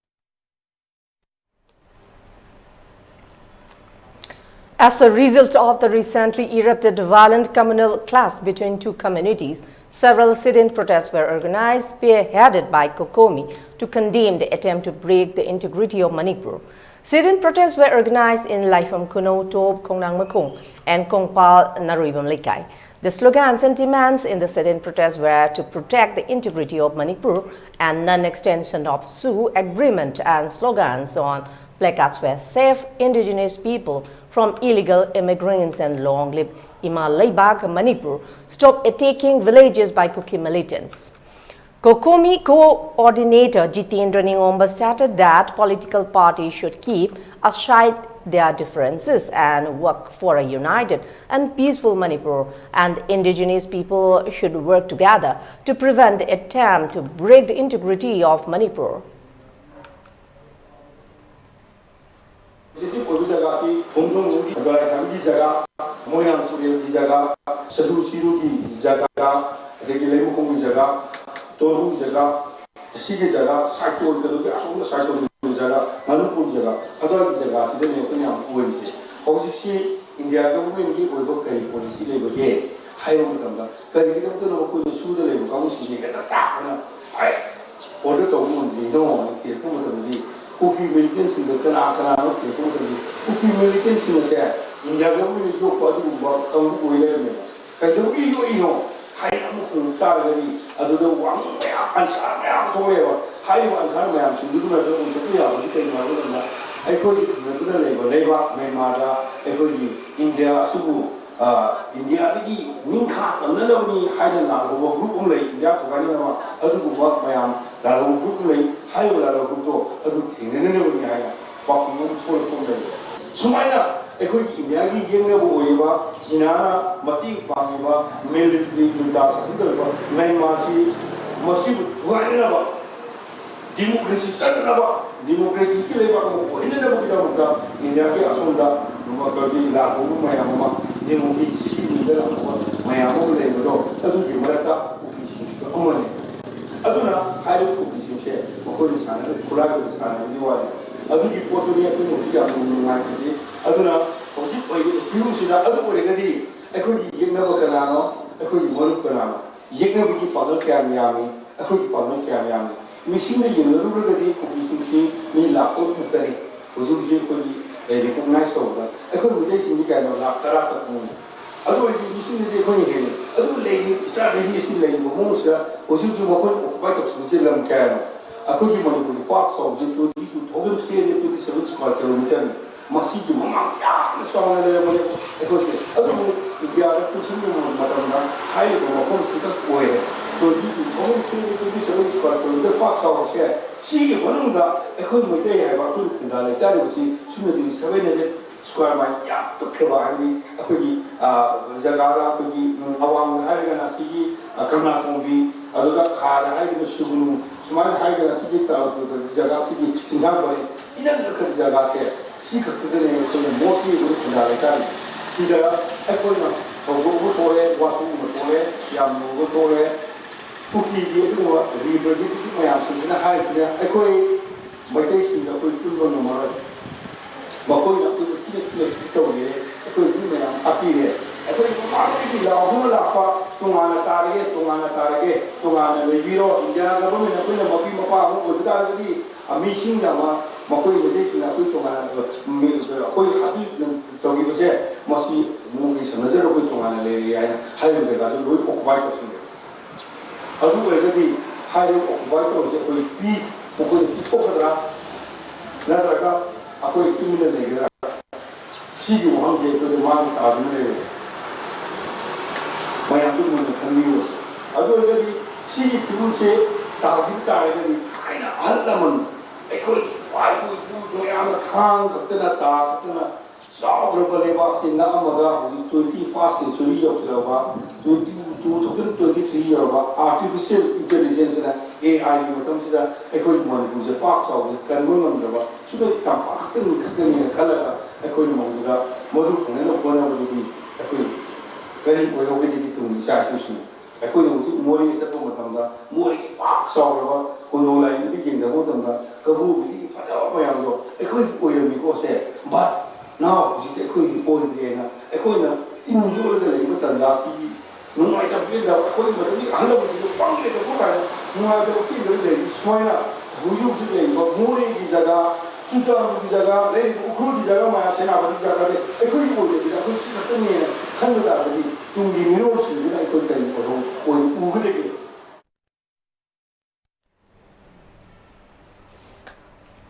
As a result of the recently erupted violent communal clash between two communities, several sit-in protests were organized, spearheaded by COCOMI, to condemn the attempt to break the integrity of Manipur. Sit-in protests were organized in Laifam Khunou, Top Khongnang Makhong, and Kongpal Naruibam Leikai. The slogans and demands in the sit-in protests were to protect the integrity of Manipur and non-extension of SoO agreement, and slogans on placards were "Save indigenous people from illegal immigrants" and "Long live Ima Leibak Manipur," "Stop attacking villages by Kuki militants." COCOMI coordinator Jitendra Ningomba stated that political parties should keep aside their differences and work for a united and peaceful Manipur, and indigenous people should work together to prevent the attempt to break the integrity of Manipur. ꯍꯧꯖꯤꯛꯀꯤ ꯑꯣꯏꯕ ꯖꯒꯥꯁꯤ ꯈꯣꯡꯖꯣꯝꯒꯤ ꯒꯥꯏ ꯍꯥꯏꯕꯒꯤ ꯖꯒꯥ, ꯃꯣꯏꯔꯥꯡ ꯇꯨꯔꯦꯜꯒꯤ ꯖꯒꯥ, ꯁꯗꯨ ꯁꯤꯔꯨꯒꯤ ꯖꯒꯥ, ꯑꯗꯒꯤ ꯂꯩꯃꯈꯣꯡꯒꯤ ꯖꯒꯥ, ꯇꯣꯔꯕꯨꯒꯤ ꯖꯒꯥ, ꯁꯤꯒꯤ ꯖꯒꯥ, ꯁꯥꯏꯇꯣꯜ ꯀꯩꯅꯣꯒꯤ ꯑꯁꯣꯝꯗ ꯁꯥꯏꯇꯣꯜꯒꯤ ꯖꯒꯥ, ꯃꯅꯤꯄꯨꯔ ꯖꯒꯥ, ꯑꯗꯨꯋꯥꯏꯒꯤ ꯖꯒꯥꯁꯤꯗꯅꯦ ꯑꯩꯈꯣꯏꯅ ꯌꯥꯝ ꯀꯣꯏꯔꯤꯁꯦ꯫ ꯍꯧꯖꯤꯛꯁꯤ ꯏꯟꯗꯤꯌꯥ ꯒꯚꯔꯟꯃꯦꯟꯠꯀꯤ ꯑꯣꯏꯕ ꯀꯔꯤ ꯄꯣꯂꯤꯁꯤ ꯂꯩꯕꯒꯦ ꯍꯥꯏꯕ ꯃꯇꯝꯗ, ꯀꯔꯤꯒꯤꯗꯃꯛꯇꯅꯣ ꯃꯈꯣꯏꯅ ꯁꯨꯗ ꯂꯩꯕ ꯀꯥꯡꯕꯨꯁꯤꯡꯁꯦ ꯍꯦꯛꯇ ꯇꯥꯛꯇꯅ, ꯍꯥꯏ, ꯑꯣꯔꯗꯔ ꯇꯧꯕ ꯉꯝꯗ꯭ꯔꯤꯅꯣ ꯍꯥꯏꯅ ꯊꯤꯔꯛꯄ ꯃꯇꯝꯗꯗꯤ, ꯀꯨꯀꯤ ꯃꯤꯂꯤꯇꯦꯟꯁꯤꯡꯗ ꯀꯅꯥ ꯀꯅꯥꯅꯣ ꯊꯤꯔꯛꯄ ꯃꯇꯝꯗꯗꯤ, ꯀꯨꯀꯤ ꯃꯤꯂꯤꯇꯦꯟꯁꯤꯡ ꯑꯁꯦ ꯏꯟꯗꯤꯌꯥ ꯒꯚꯔꯟꯃꯦꯟꯠꯅ ꯌꯣꯛꯄ ꯑꯗꯨꯒꯨꯝꯕ ꯀꯥꯡꯕꯨ ꯑꯣꯏ ꯂꯩꯔꯝꯃꯦꯕ꯫ ꯀꯩꯗꯧꯕꯒꯤ ꯌꯣꯛꯏꯅꯣ ꯍꯥꯏꯅ ꯑꯃꯨꯛ ꯍꯪꯉꯛ ꯇꯥꯔꯒꯗꯤ, ꯑꯗꯨꯗ ꯋꯥꯍꯪ ꯃꯌꯥꯝ, ꯑꯟꯁꯥꯔ ꯃꯌꯥꯝ ꯊꯣꯛꯂꯛꯑꯦꯕ꯫ ꯍꯥꯏꯔꯤꯕ ꯑꯟꯁꯥꯔ ꯃꯌꯥꯝꯁꯤꯡꯗꯨꯒꯤ ꯃꯔꯛꯇ ꯑꯣꯏꯊꯣꯛꯄ ꯌꯥꯕꯗꯤ ꯀꯩꯅꯣ ꯍꯥꯏꯕ ꯃꯇꯝꯗ, ꯑꯩꯈꯣꯏꯒꯤ ꯊꯪꯅꯗꯨꯅ ꯂꯩꯕ ꯂꯩꯕꯥꯛ ꯃ꯭ꯌꯥꯟꯃꯥꯔꯗ ꯑꯩꯈꯣꯏꯒꯤ ꯏꯟꯗꯤꯌꯥ ꯑꯁꯤꯕꯨ, ꯑ, ꯏꯟꯗꯤꯌꯥꯗꯒꯤ ꯅꯤꯡꯈꯥ ꯇꯝꯅꯅꯕꯅꯤ ꯍꯥꯏꯅ ꯂꯥꯛꯍꯧꯕ ꯒ꯭ꯔꯨꯞ ꯑꯃ ꯂꯩ, ꯏꯟꯗꯤꯌꯥ ꯊꯨꯒꯥꯏꯅꯅꯕ꯫ ꯑꯗꯨꯒꯨꯝꯕ ꯃꯌꯥꯝ ꯂꯥꯛꯍꯧꯕ ꯒ꯭ꯔꯨꯞ ꯑꯃ ꯂꯩ꯫ ꯍꯥꯏꯔꯤꯕ ꯂꯥꯛꯍꯧꯕ ꯒ꯭ꯔꯨꯞꯇꯣ ꯑꯗꯨ ꯊꯦꯡꯅꯅꯅꯕꯅꯤ ꯍꯥꯏꯅ ꯄꯥꯎꯈꯨꯝ ꯑꯃ ꯊꯣꯛꯂꯛꯄ ꯑꯃ ꯂꯩ꯫ ꯁꯨꯃꯥꯏꯅ ꯑꯩꯈꯣꯏꯒꯤ ꯏꯟꯗꯤꯌꯥꯒꯤ ꯌꯦꯛꯅꯕ ꯑꯣꯏꯔꯤꯕ, ꯆꯤꯅꯥꯅ ꯃꯇꯦꯡ ꯄꯥꯡꯉꯤꯕ ꯃꯤꯂꯤꯇꯔꯤ ꯖꯨꯟꯇꯥ ꯁꯥꯁꯟ ꯇꯧꯔꯤꯕ ꯃ꯭ꯌꯥꯟꯃꯥꯔꯁꯤ, ꯃꯁꯤꯕꯨ ꯊꯨꯒꯥꯏꯅꯅꯕ, ꯗꯤꯃꯣꯀ꯭ꯔꯦꯁꯤ ꯆꯠꯅꯅꯕ, ꯗꯤꯃꯣꯀ꯭ꯔꯦꯁꯤꯒꯤ ꯂꯩꯕꯥꯛ ꯑꯃ ꯑꯣꯏꯍꯟꯅꯅꯕꯒꯤꯗꯃꯛꯇ ꯏꯟꯗꯤꯌꯥꯒꯤ ꯑꯁꯣꯝꯗ ꯀꯔꯤ ꯂꯥꯛꯄ ꯃꯌꯥꯝ ꯑꯃ, ꯗꯤꯃꯣꯀ꯭ꯔꯦꯁꯤꯒꯤ ꯃꯤꯡꯗ ꯂꯥꯛꯄ ꯃꯌꯥꯝ ꯑꯃ ꯂꯩꯕꯗꯣ, ꯑꯗꯨꯒꯤ ꯃꯔꯛꯇ ꯀꯨꯀꯤꯁꯤꯡꯁꯨ ꯑꯃꯅꯤ꯫ ꯑꯗꯨꯅ ꯍꯥꯏꯔꯤꯕ ꯀꯨꯀꯤꯁꯤꯡꯁꯦ ꯃꯈꯣꯏꯅ ꯁꯥꯟꯅꯔꯤꯕ ꯈꯨꯠꯂꯥꯏꯗꯨꯗ ꯁꯥꯟꯅꯕꯒꯤ ꯋꯥꯅꯤ꯫ ꯑꯗꯨꯒꯤ ꯄꯣꯠꯇꯨꯅꯤ ꯑꯩꯈꯣꯏꯅ ꯍꯧꯖꯤꯛ ꯌꯥꯝꯅ ꯅꯨꯡꯉꯥꯏꯇ꯭ꯔꯤꯁꯤ꯫ ꯑꯗꯨꯅ ꯍꯧꯖꯤꯛ ꯑꯣꯏꯔꯤꯕ ꯐꯤꯕꯝꯁꯤꯗ꯫ ꯑꯗꯨ ꯑꯣꯏꯔꯒꯗꯤ ꯑꯩꯈꯣꯏꯒꯤ ꯌꯦꯛꯅꯕ ꯀꯅꯥꯅꯣ? ꯑꯩꯈꯣꯏꯒꯤ ꯃꯔꯨꯞ ꯀꯅꯥꯅꯣ? ꯌꯦꯛꯅꯕꯒꯤ ꯄꯥꯡꯒꯜ ꯀꯌꯥꯝ ꯌꯥꯝꯃꯤ? ꯑꯩꯈꯣꯏꯒꯤ ꯄꯥꯡꯒꯜ ꯀꯌꯥꯝ ꯌꯥꯝꯃꯤ? ꯃꯤꯁꯤꯡꯗ ꯌꯦꯡꯅꯔꯨꯔꯒꯗꯤ ꯀꯨꯀꯤꯁꯤꯡꯁꯤ ꯃꯤ ꯂꯥꯈ ꯇꯔꯨꯛ ꯃꯨꯛꯇꯅꯤ ꯍꯧꯖꯤꯛ ꯍꯧꯖꯤꯛ ꯑꯩꯈꯣꯏꯒꯤ ꯔꯤꯀꯣꯛꯅꯥꯏꯁ ꯇꯧꯕꯗ꯫ ꯑꯩꯈꯣꯏ ꯃꯩꯇꯩꯁꯤꯡꯗꯤ ꯀꯌꯥꯅꯣ? ꯂꯥꯈ ꯇꯔꯥ ꯈꯛꯇꯅꯤ꯫ ꯑꯗꯨ ꯑꯣꯏꯔꯗꯤ ꯃꯤꯁꯤꯡꯗꯗꯤ ꯑꯩꯈꯣꯏꯅ ꯍꯦꯜꯂꯤ꯫ ꯑꯗꯨꯕꯨ ꯂꯩꯔꯤꯕ ꯏꯁꯇ꯭ꯔꯥꯇꯦꯖꯤ ꯑꯁꯤ ꯂꯩꯔꯤꯕ ꯃꯑꯣꯡꯁꯤꯗ ꯍꯧꯖꯤꯛ ꯍꯧꯖꯤꯛ ꯃꯈꯣꯏꯅ ꯑꯣꯀꯨꯄꯥꯏ ꯇꯧꯁꯤꯜꯂꯤꯁꯤ ꯂꯝ ꯀꯌꯥꯅꯣ? ꯑꯩꯈꯣꯏꯒꯤ ꯃꯅꯤꯄꯨꯔꯒꯤ ꯄꯥꯛ ꯆꯥꯎꯕꯁꯤ twenty two thousand three hundred twenty seven square kilometer ꯅꯤ꯫ ꯃꯁꯤꯒꯤ ꯃꯃꯥꯡ ꯌꯥꯝꯅ ꯆꯥꯎꯅ ꯂꯩꯔꯝꯕꯅꯤ ꯑꯩꯈꯣꯏꯁꯦ꯫ ꯑꯗꯨꯕꯨ ꯏꯟꯗꯤꯌꯥꯗ ꯄꯨꯟꯁꯤꯟꯕ ꯃꯇꯝꯗ ꯍꯥꯏꯔꯤꯕ ꯃꯐꯝꯁꯤꯗ ꯑꯣꯏꯔꯦ꯫ Twenty two thousand three hundred twenty seven square kilometer ꯄꯥꯛ ꯆꯥꯎꯕꯁꯦ ꯁꯤꯒꯤ ꯃꯅꯨꯡꯗ ꯑꯩꯈꯣꯏ ꯃꯩꯇꯩ ꯍꯥꯏꯕ ꯑꯩꯈꯣꯏꯅ ꯈꯨꯟꯗꯥ ꯂꯩꯇꯥꯔꯤꯕꯁꯤ ꯁꯨꯞꯅꯇꯒꯤ seven hundred square mile ꯌꯥꯝ ꯄꯤꯛꯈ꯭ꯔꯕ ꯍꯥꯏꯕꯗꯤ ꯑꯩꯈꯣꯏꯒꯤ, ꯑ, ꯖꯒꯥꯗ ꯑꯩꯈꯣꯏꯒꯤ, ꯎꯝ, ꯑꯋꯥꯡꯗ ꯍꯥꯏꯔꯒꯅ ꯑꯁꯤꯒꯤ, ꯑ, ꯀꯪꯂꯥꯇꯣꯡꯕꯤ, ꯑꯗꯨꯒ ꯈꯥꯗ ꯍꯥꯏꯔꯒꯅ ꯁꯨꯒꯨꯅꯨ, ꯁꯨꯃꯥꯏꯅ ꯍꯥꯏꯔꯒꯅ ꯑꯁꯤꯒꯤ ꯇ-, ꯖꯒꯥꯁꯤꯒꯤ ꯆꯤꯡꯁꯥꯡ ꯄꯔꯦꯡ ꯏꯅꯛ ꯅꯛꯈ꯭ꯔꯕ ꯖꯒꯥꯁꯦ ꯁꯤ ꯈꯛꯇꯗꯅꯦ ꯑꯩꯈꯣꯏꯅ mostly ꯑꯩꯈꯣꯏ ꯈꯨꯟꯗꯥ ꯂꯩꯇꯥꯔꯦ꯫ ꯁꯤꯗ ꯑꯩꯈꯣꯏꯅ ꯊꯧꯗꯣꯛ ꯑꯃ ꯊꯣꯛꯑꯦ, ꯋꯥꯊꯣꯛ ꯑꯃ ꯊꯣꯛꯑꯦ, ꯌꯥꯝ ꯂꯨꯕ ꯊꯣꯛꯑꯦ꯫ ꯀꯨꯀꯤꯒꯤ ꯑꯗꯨꯒꯨꯝꯕ representative ꯃꯌꯥꯝꯁꯤꯡꯁꯤꯅ ꯍꯥꯏꯔꯤꯁꯤꯅ ꯑꯩꯈꯣꯏ ꯃꯩꯇꯩꯁꯤꯡꯒ ꯑꯩꯈꯣꯏ ꯄꯨꯟꯕ ꯉꯝꯃꯔꯣꯏ꯫ ꯃꯈꯣꯏꯅ ꯑꯩꯈꯣꯏꯕꯨ ꯊꯤꯅ ꯊꯤꯅ treat ꯇꯧꯔꯦ, ꯑꯩꯈꯣꯏ ꯃꯤ ꯃꯌꯥꯝ ꯍꯥꯠꯄꯤꯔꯦ꯫ ꯑꯩꯈꯣꯏ ꯃꯃꯥꯡꯗꯒꯤ ꯂꯥꯎꯗꯨꯅ ꯂꯥꯛꯄ ꯇꯣꯉꯥꯟꯅ ꯇꯥꯔꯒꯦ, ꯇꯣꯉꯥꯟꯅ ꯇꯥꯔꯒꯦ, ꯇꯣꯉꯥꯟꯅ ꯂꯩꯕꯤꯔꯣ꯫ ꯏꯟꯗꯤꯌꯥ government ꯑꯩꯈꯣꯏꯅ ꯃꯄꯤ ꯃꯄꯥ ꯑꯃ ꯑꯣꯏꯕ ꯇꯥꯔꯒꯗꯤ, ꯑ, ꯃꯤꯁꯤꯡꯅ ꯑꯃ, ꯃꯈꯣꯏ ꯃꯩꯇꯩꯁꯤꯡꯅ ꯑꯩꯈꯣꯏ ꯇꯣꯉꯥꯟꯅ, ꯃꯤ, ꯑꯩꯈꯣꯏ ꯍꯥꯠꯄꯤ ꯇꯧꯈꯤꯕꯁꯦ, ꯃꯁꯤ ꯃꯣꯏꯒꯤ ꯁꯝꯅꯖꯔ ꯑꯩꯈꯣꯏ ꯇꯣꯉꯥꯟꯅ ꯂꯩꯔꯦ ꯍꯥꯏꯅ ꯍꯥꯏꯔꯤꯕ ꯖꯒꯥꯗꯨ ꯂꯣꯏ occupy ꯇꯧꯁꯤꯟꯈ꯭ꯔꯦ꯫ ꯑꯗꯨ ꯑꯣꯏꯔꯒꯗꯤ ꯍꯥꯏꯔꯤꯕ occupy ꯇꯧꯔꯤꯁꯦ ꯑꯩꯈꯣꯏ ꯄꯤ-, ꯃꯈꯣꯏꯗ ꯄꯤꯊꯣꯛꯀꯗ꯭ꯔꯥ, ꯅꯠꯇ꯭ꯔꯒ ꯑꯩꯈꯣꯏ ꯇꯨꯃꯤꯟꯅ ꯂꯩꯒꯗ꯭ꯔꯥ? ꯁꯤꯒꯤ ꯋꯥꯍꯪꯁꯦ ꯑꯩꯈꯣꯏꯗ ꯃꯥꯡ ꯇꯥꯗꯨꯅ ꯂꯩꯔꯦ꯫ ꯃꯌꯥꯝꯁꯨ ꯃꯨꯟꯅ ꯈꯟꯕꯤꯌꯨ꯫ ꯑꯗꯨ ꯑꯣꯏꯔꯒꯗꯤ ꯁꯤꯒꯤ ꯐꯤꯕꯝꯁꯦ ꯇꯥꯈꯤꯕ ꯇꯥꯔꯒꯗꯤ ꯊꯥꯏꯅ ꯑꯍꯜ ꯂꯃꯟ ꯑꯩꯈꯣꯏꯒꯤ ꯏꯄꯥ ꯏꯄꯨ ꯏꯄꯨ ꯃꯌꯥꯝꯅ ꯊꯥꯡ ꯈꯛꯇꯅ, ꯇꯥ ꯈꯛꯇꯅ ꯆꯥꯎꯈ꯭ꯔꯕ ꯂꯩꯕꯥꯛꯁꯤ ꯅꯛꯑꯝꯃꯒ ꯍꯧꯖꯤꯛ twenty first century ꯌꯧꯁꯤꯜꯂꯕ, twenty, two thousand twenty three ꯌꯧꯔꯕ artificial intelligence ꯅ, A I ꯒꯤ ꯃꯇꯝꯁꯤꯗ ꯑꯩꯈꯣꯏ ꯃꯅꯤꯄꯨꯔꯁꯦ ꯄꯥꯛ ꯆꯥꯎꯕꯁꯦ ꯀꯟꯕ ꯉꯝꯗ꯭ꯔꯕ, ꯁꯤꯗ ꯇꯝꯄꯥꯛ ꯈꯛꯇꯅꯤ, ꯈꯛꯇꯅꯤꯅ ꯈꯜꯂꯒ ꯑꯩꯈꯣꯏꯅ ꯃꯗꯨꯗ ꯃꯗꯨ ꯐꯪꯅꯅꯕ ꯍꯣꯠꯅꯕꯗꯨꯗꯤ ꯑꯩꯈꯣꯏ ꯀꯔꯤ ꯑꯣꯏꯍꯧꯒꯗꯒꯦ ꯇꯨꯡꯒꯤ ꯏꯆꯥ ꯏꯁꯨꯁꯤꯡ? ꯑꯩꯈꯣꯏꯅ ꯍꯧꯖꯤꯛ ꯃꯣꯔꯦ ꯆꯠꯄ ꯃꯇꯝꯗ ꯃꯣꯔꯦꯒꯤ ꯄꯥꯛ ꯆꯥꯎꯔꯕ ꯀꯣꯟꯗꯣꯡ ꯂꯥꯏꯟꯗꯒꯤ ꯌꯦꯡꯅꯕ ꯃꯇꯝꯗ ꯀꯕꯣꯛꯕꯤꯗꯒꯤ ꯐꯖꯕ ꯃꯌꯥꯝꯗꯣ ꯑꯩꯈꯣꯏꯒꯤ ꯑꯣꯏꯔꯝꯃꯤꯀꯣ ꯁꯦ꯫ But now ꯍꯧꯖꯤꯛꯇꯤ ꯑꯩꯈꯣꯏ ꯑꯍꯜ ꯂꯃꯟꯁꯤꯡꯗꯣ ꯄꯪꯂꯩꯗ ꯄꯪꯂꯩꯗ ꯅꯨꯡꯉꯥꯏꯇꯕ ꯄꯤꯗꯕ ꯂꯩꯔꯤ꯫ ꯁꯨꯃꯥꯏꯅ ꯍꯧꯖꯤꯛ ꯍꯧꯖꯤꯛ ꯂꯩꯔꯤꯕ ꯃꯣꯔꯦꯒꯤ ꯖꯒꯥ, ꯆꯨꯔꯆꯥꯟꯄꯨꯔꯒꯤ ꯖꯒꯥ, ꯂꯩꯔꯤꯕ ꯎꯈ꯭ꯔꯨꯜꯒꯤ ꯖꯒꯥ ꯃꯌꯥꯝ, ꯁꯦꯅꯥꯄꯇꯤꯒꯤ ꯖꯒꯥꯁꯦ ꯑꯩꯈꯣꯏꯒꯤ ꯑꯣꯏꯕꯁꯤꯗ ꯑꯩꯈꯣꯏ ꯁꯤ ꯈꯛꯇꯅꯦꯅ ꯈꯟꯕ ꯇꯥꯔꯒꯗꯤ ꯇꯨꯡꯒꯤ ꯃꯤꯔꯣꯜꯁꯤꯡꯁꯤꯅ ꯑꯩꯈꯣꯏ ꯀꯔꯤ ꯑꯣꯏꯍꯧ-, ꯑꯣꯏ ꯎꯒꯗꯒꯦ?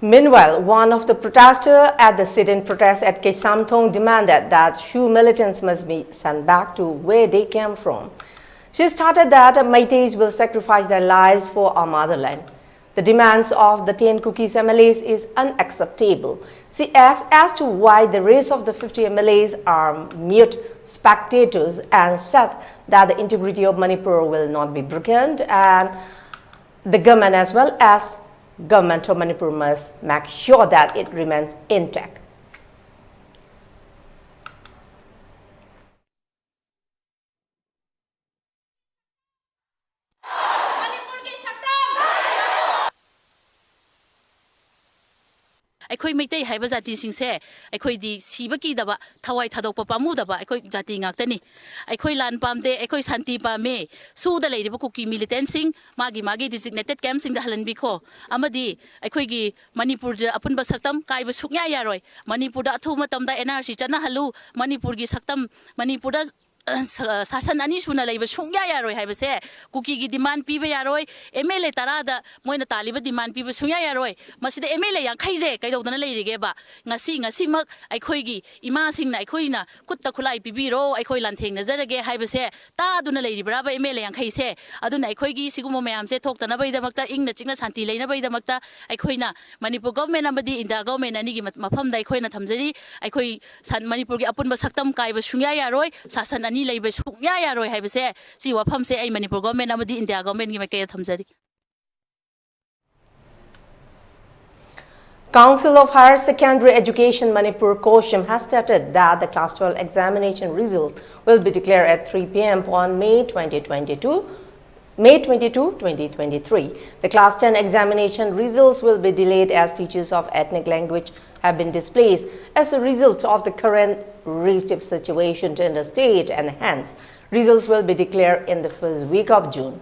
Meanwhile, one of the protesters at the sit-in protest at Keisamthong demanded that Shu militants must be sent back to where they came from. She stated that Meiteis will sacrifice their lives for our motherland. The demands of the ten Kukis M L As is unacceptable. She asked as to why the rest of the fifty M L As are mute spectators and said that the integrity of Manipur will not be broken and the government as well as government of Manipur must make sure that it remains intact. ꯑꯩꯈꯣꯏ ꯃꯩꯇꯩ ꯍꯥꯏꯕ ꯖꯥꯇꯤꯁꯤꯡꯁꯦ ꯑꯩꯈꯣꯏꯗꯤ ꯁꯤꯕ ꯀꯤꯗꯕ, ꯊꯋꯥꯏ ꯊꯥꯗꯣꯛꯄ ꯄꯥꯝꯃꯨꯗꯕ ꯑꯩꯈꯣꯏ ꯖꯥꯇꯤ ꯉꯥꯛꯇꯅꯤ꯫ ꯑꯩꯈꯣꯏ ꯂꯥꯟ ꯄꯥꯝꯗꯦ, ꯑꯩꯈꯣꯏ ꯁꯥꯟꯇꯤ ꯄꯥꯝꯃꯤ꯫ ꯁꯨꯗ ꯂꯩꯔꯤꯕ ꯀꯨꯀꯤ ꯃꯤꯂꯤꯇꯦꯟꯁꯤꯡ ꯃꯥꯒꯤ ꯃꯥꯒꯤ ꯗꯤꯖꯤꯒꯅꯦꯇꯦꯠ ꯀꯦꯝꯞꯁꯤꯡꯗ ꯍꯜꯍꯟꯕꯤꯈꯣ, ꯑꯃꯗꯤ ꯑꯩꯈꯣꯏꯒꯤ ꯃꯅꯤꯄꯨꯔꯗ ꯑꯄꯨꯟꯕ ꯁꯛꯇꯝ ꯀꯥꯏꯕ ꯁꯨꯡꯌꯥ ꯌꯥꯔꯣꯏ꯫ ꯃꯅꯤꯄꯨꯔꯗ ꯑꯊꯨꯕ ꯃꯇꯝꯗ ꯑꯦꯟ ꯑꯥꯔ ꯁꯤ ꯆꯠꯅꯍꯜꯂꯨ꯫ ꯃꯅꯤꯄꯨꯔꯒꯤ ꯁꯛꯇꯝ, ꯃꯅꯤꯄꯨꯔꯗ ꯁꯥꯁꯟ ꯑꯅꯤ ꯁꯨꯅ ꯂꯩꯕ ꯁꯨꯡꯌꯥ ꯌꯥꯔꯣꯏ ꯍꯥꯏꯕꯁꯦ ꯀꯨꯀꯤꯒꯤ ꯗꯤꯃꯥꯟ ꯄꯤꯕ ꯌꯥꯔꯣꯏ꯫ ꯑꯦꯝ ꯑꯦꯜ ꯑꯦ ꯇꯔꯥꯗ ꯃꯣꯏꯅ ꯇꯥꯜꯂꯤꯕ ꯗꯤꯃꯥꯟ ꯄꯤꯕ ꯁꯨꯡꯌꯥ ꯌꯥꯔꯣꯏ꯫ ꯃꯁꯤꯗ ꯑꯦꯝ ꯑꯦꯜ ꯑꯦ ꯌꯥꯡꯈꯩꯁꯦ ꯀꯩꯗꯧꯗꯅ ꯂꯩꯔꯤꯒꯦꯕ? ꯉꯁꯤ, ꯉꯁꯤꯃꯛ ꯑꯩꯈꯣꯏꯒꯤ ꯏꯃꯥꯁꯤꯡꯅ ꯑꯩꯈꯣꯏꯅ ꯈꯨꯠꯇ ꯈꯨꯠꯂꯥꯏ ꯄꯤꯕꯤꯔꯣ, ꯑꯩꯈꯣꯏ ꯂꯥꯟꯊꯦꯡꯅꯖꯔꯒꯦ ꯍꯥꯏꯕꯁꯦ ꯇꯥꯗꯨꯅ ꯂꯩꯔꯤꯕ꯭ꯔꯥꯕ ꯑꯦꯝ ꯑꯦꯜ ꯑꯦ ꯌꯥꯡꯈꯩꯁꯦ? ꯑꯗꯨꯅ ꯑꯩꯈꯣꯏꯒꯤ ꯁꯤꯒꯨꯝꯕ ꯃꯌꯥꯝꯁꯦ ꯊꯣꯛꯇꯅꯕꯒꯤꯗꯃꯛꯇ, ꯏꯪꯅ ꯆꯤꯛꯅ ꯁꯥꯟꯇꯤ ꯂꯩꯅꯕꯒꯤꯗꯃꯛꯇ ꯑꯩꯈꯣꯏꯅ ꯃꯅꯤꯄꯨꯔ ꯒꯣꯚꯔꯟꯃꯦꯟ ꯑꯃꯗꯤ ꯏꯟꯗꯤꯌꯥ ꯒꯣꯚꯔꯟꯃꯦꯟ ꯑꯅꯤꯒꯤ ꯃꯐꯝꯗ ꯑꯩꯈꯣꯏꯅ ꯊꯝꯖꯔꯤ꯫ ꯑꯩꯈꯣꯏ ꯁꯟ-, ꯃꯅꯤꯄꯨꯔꯒꯤ ꯑꯄꯨꯟꯕ ꯁꯛꯇꯝ ꯀꯥꯏꯕ ꯁꯨꯡꯌꯥ ꯌꯥꯔꯣꯏ, ꯁꯥꯁꯟ ꯑꯅꯤ ꯂꯩꯕ ꯁꯨꯡꯌꯥ ꯌꯥꯔꯣꯏ ꯍꯥꯏꯕꯁꯦ, ꯁꯤ ꯋꯥꯐꯝꯁꯦ ꯑꯩ ꯃꯅꯤꯄꯨꯔ ꯒꯣꯚꯔꯟꯃꯦꯟ ꯑꯃꯗꯤ ꯏꯟꯗꯤꯌꯥ ꯒꯣꯚꯔꯟꯃꯦꯟꯒꯤ ꯃꯥꯏꯀꯩꯗ ꯊꯝꯖꯔꯤ꯫ Council of Higher Secondary Education Manipur, COHSEM, has stated that the class twelve examination results will be declared at three p m on May twenty twenty-two. May twenty-two, twenty twenty-three, the class ten examination results will be delayed as teachers of ethnic language have been displaced as a result of the current receive situation in the state, and hence results will be declared in the first week of June.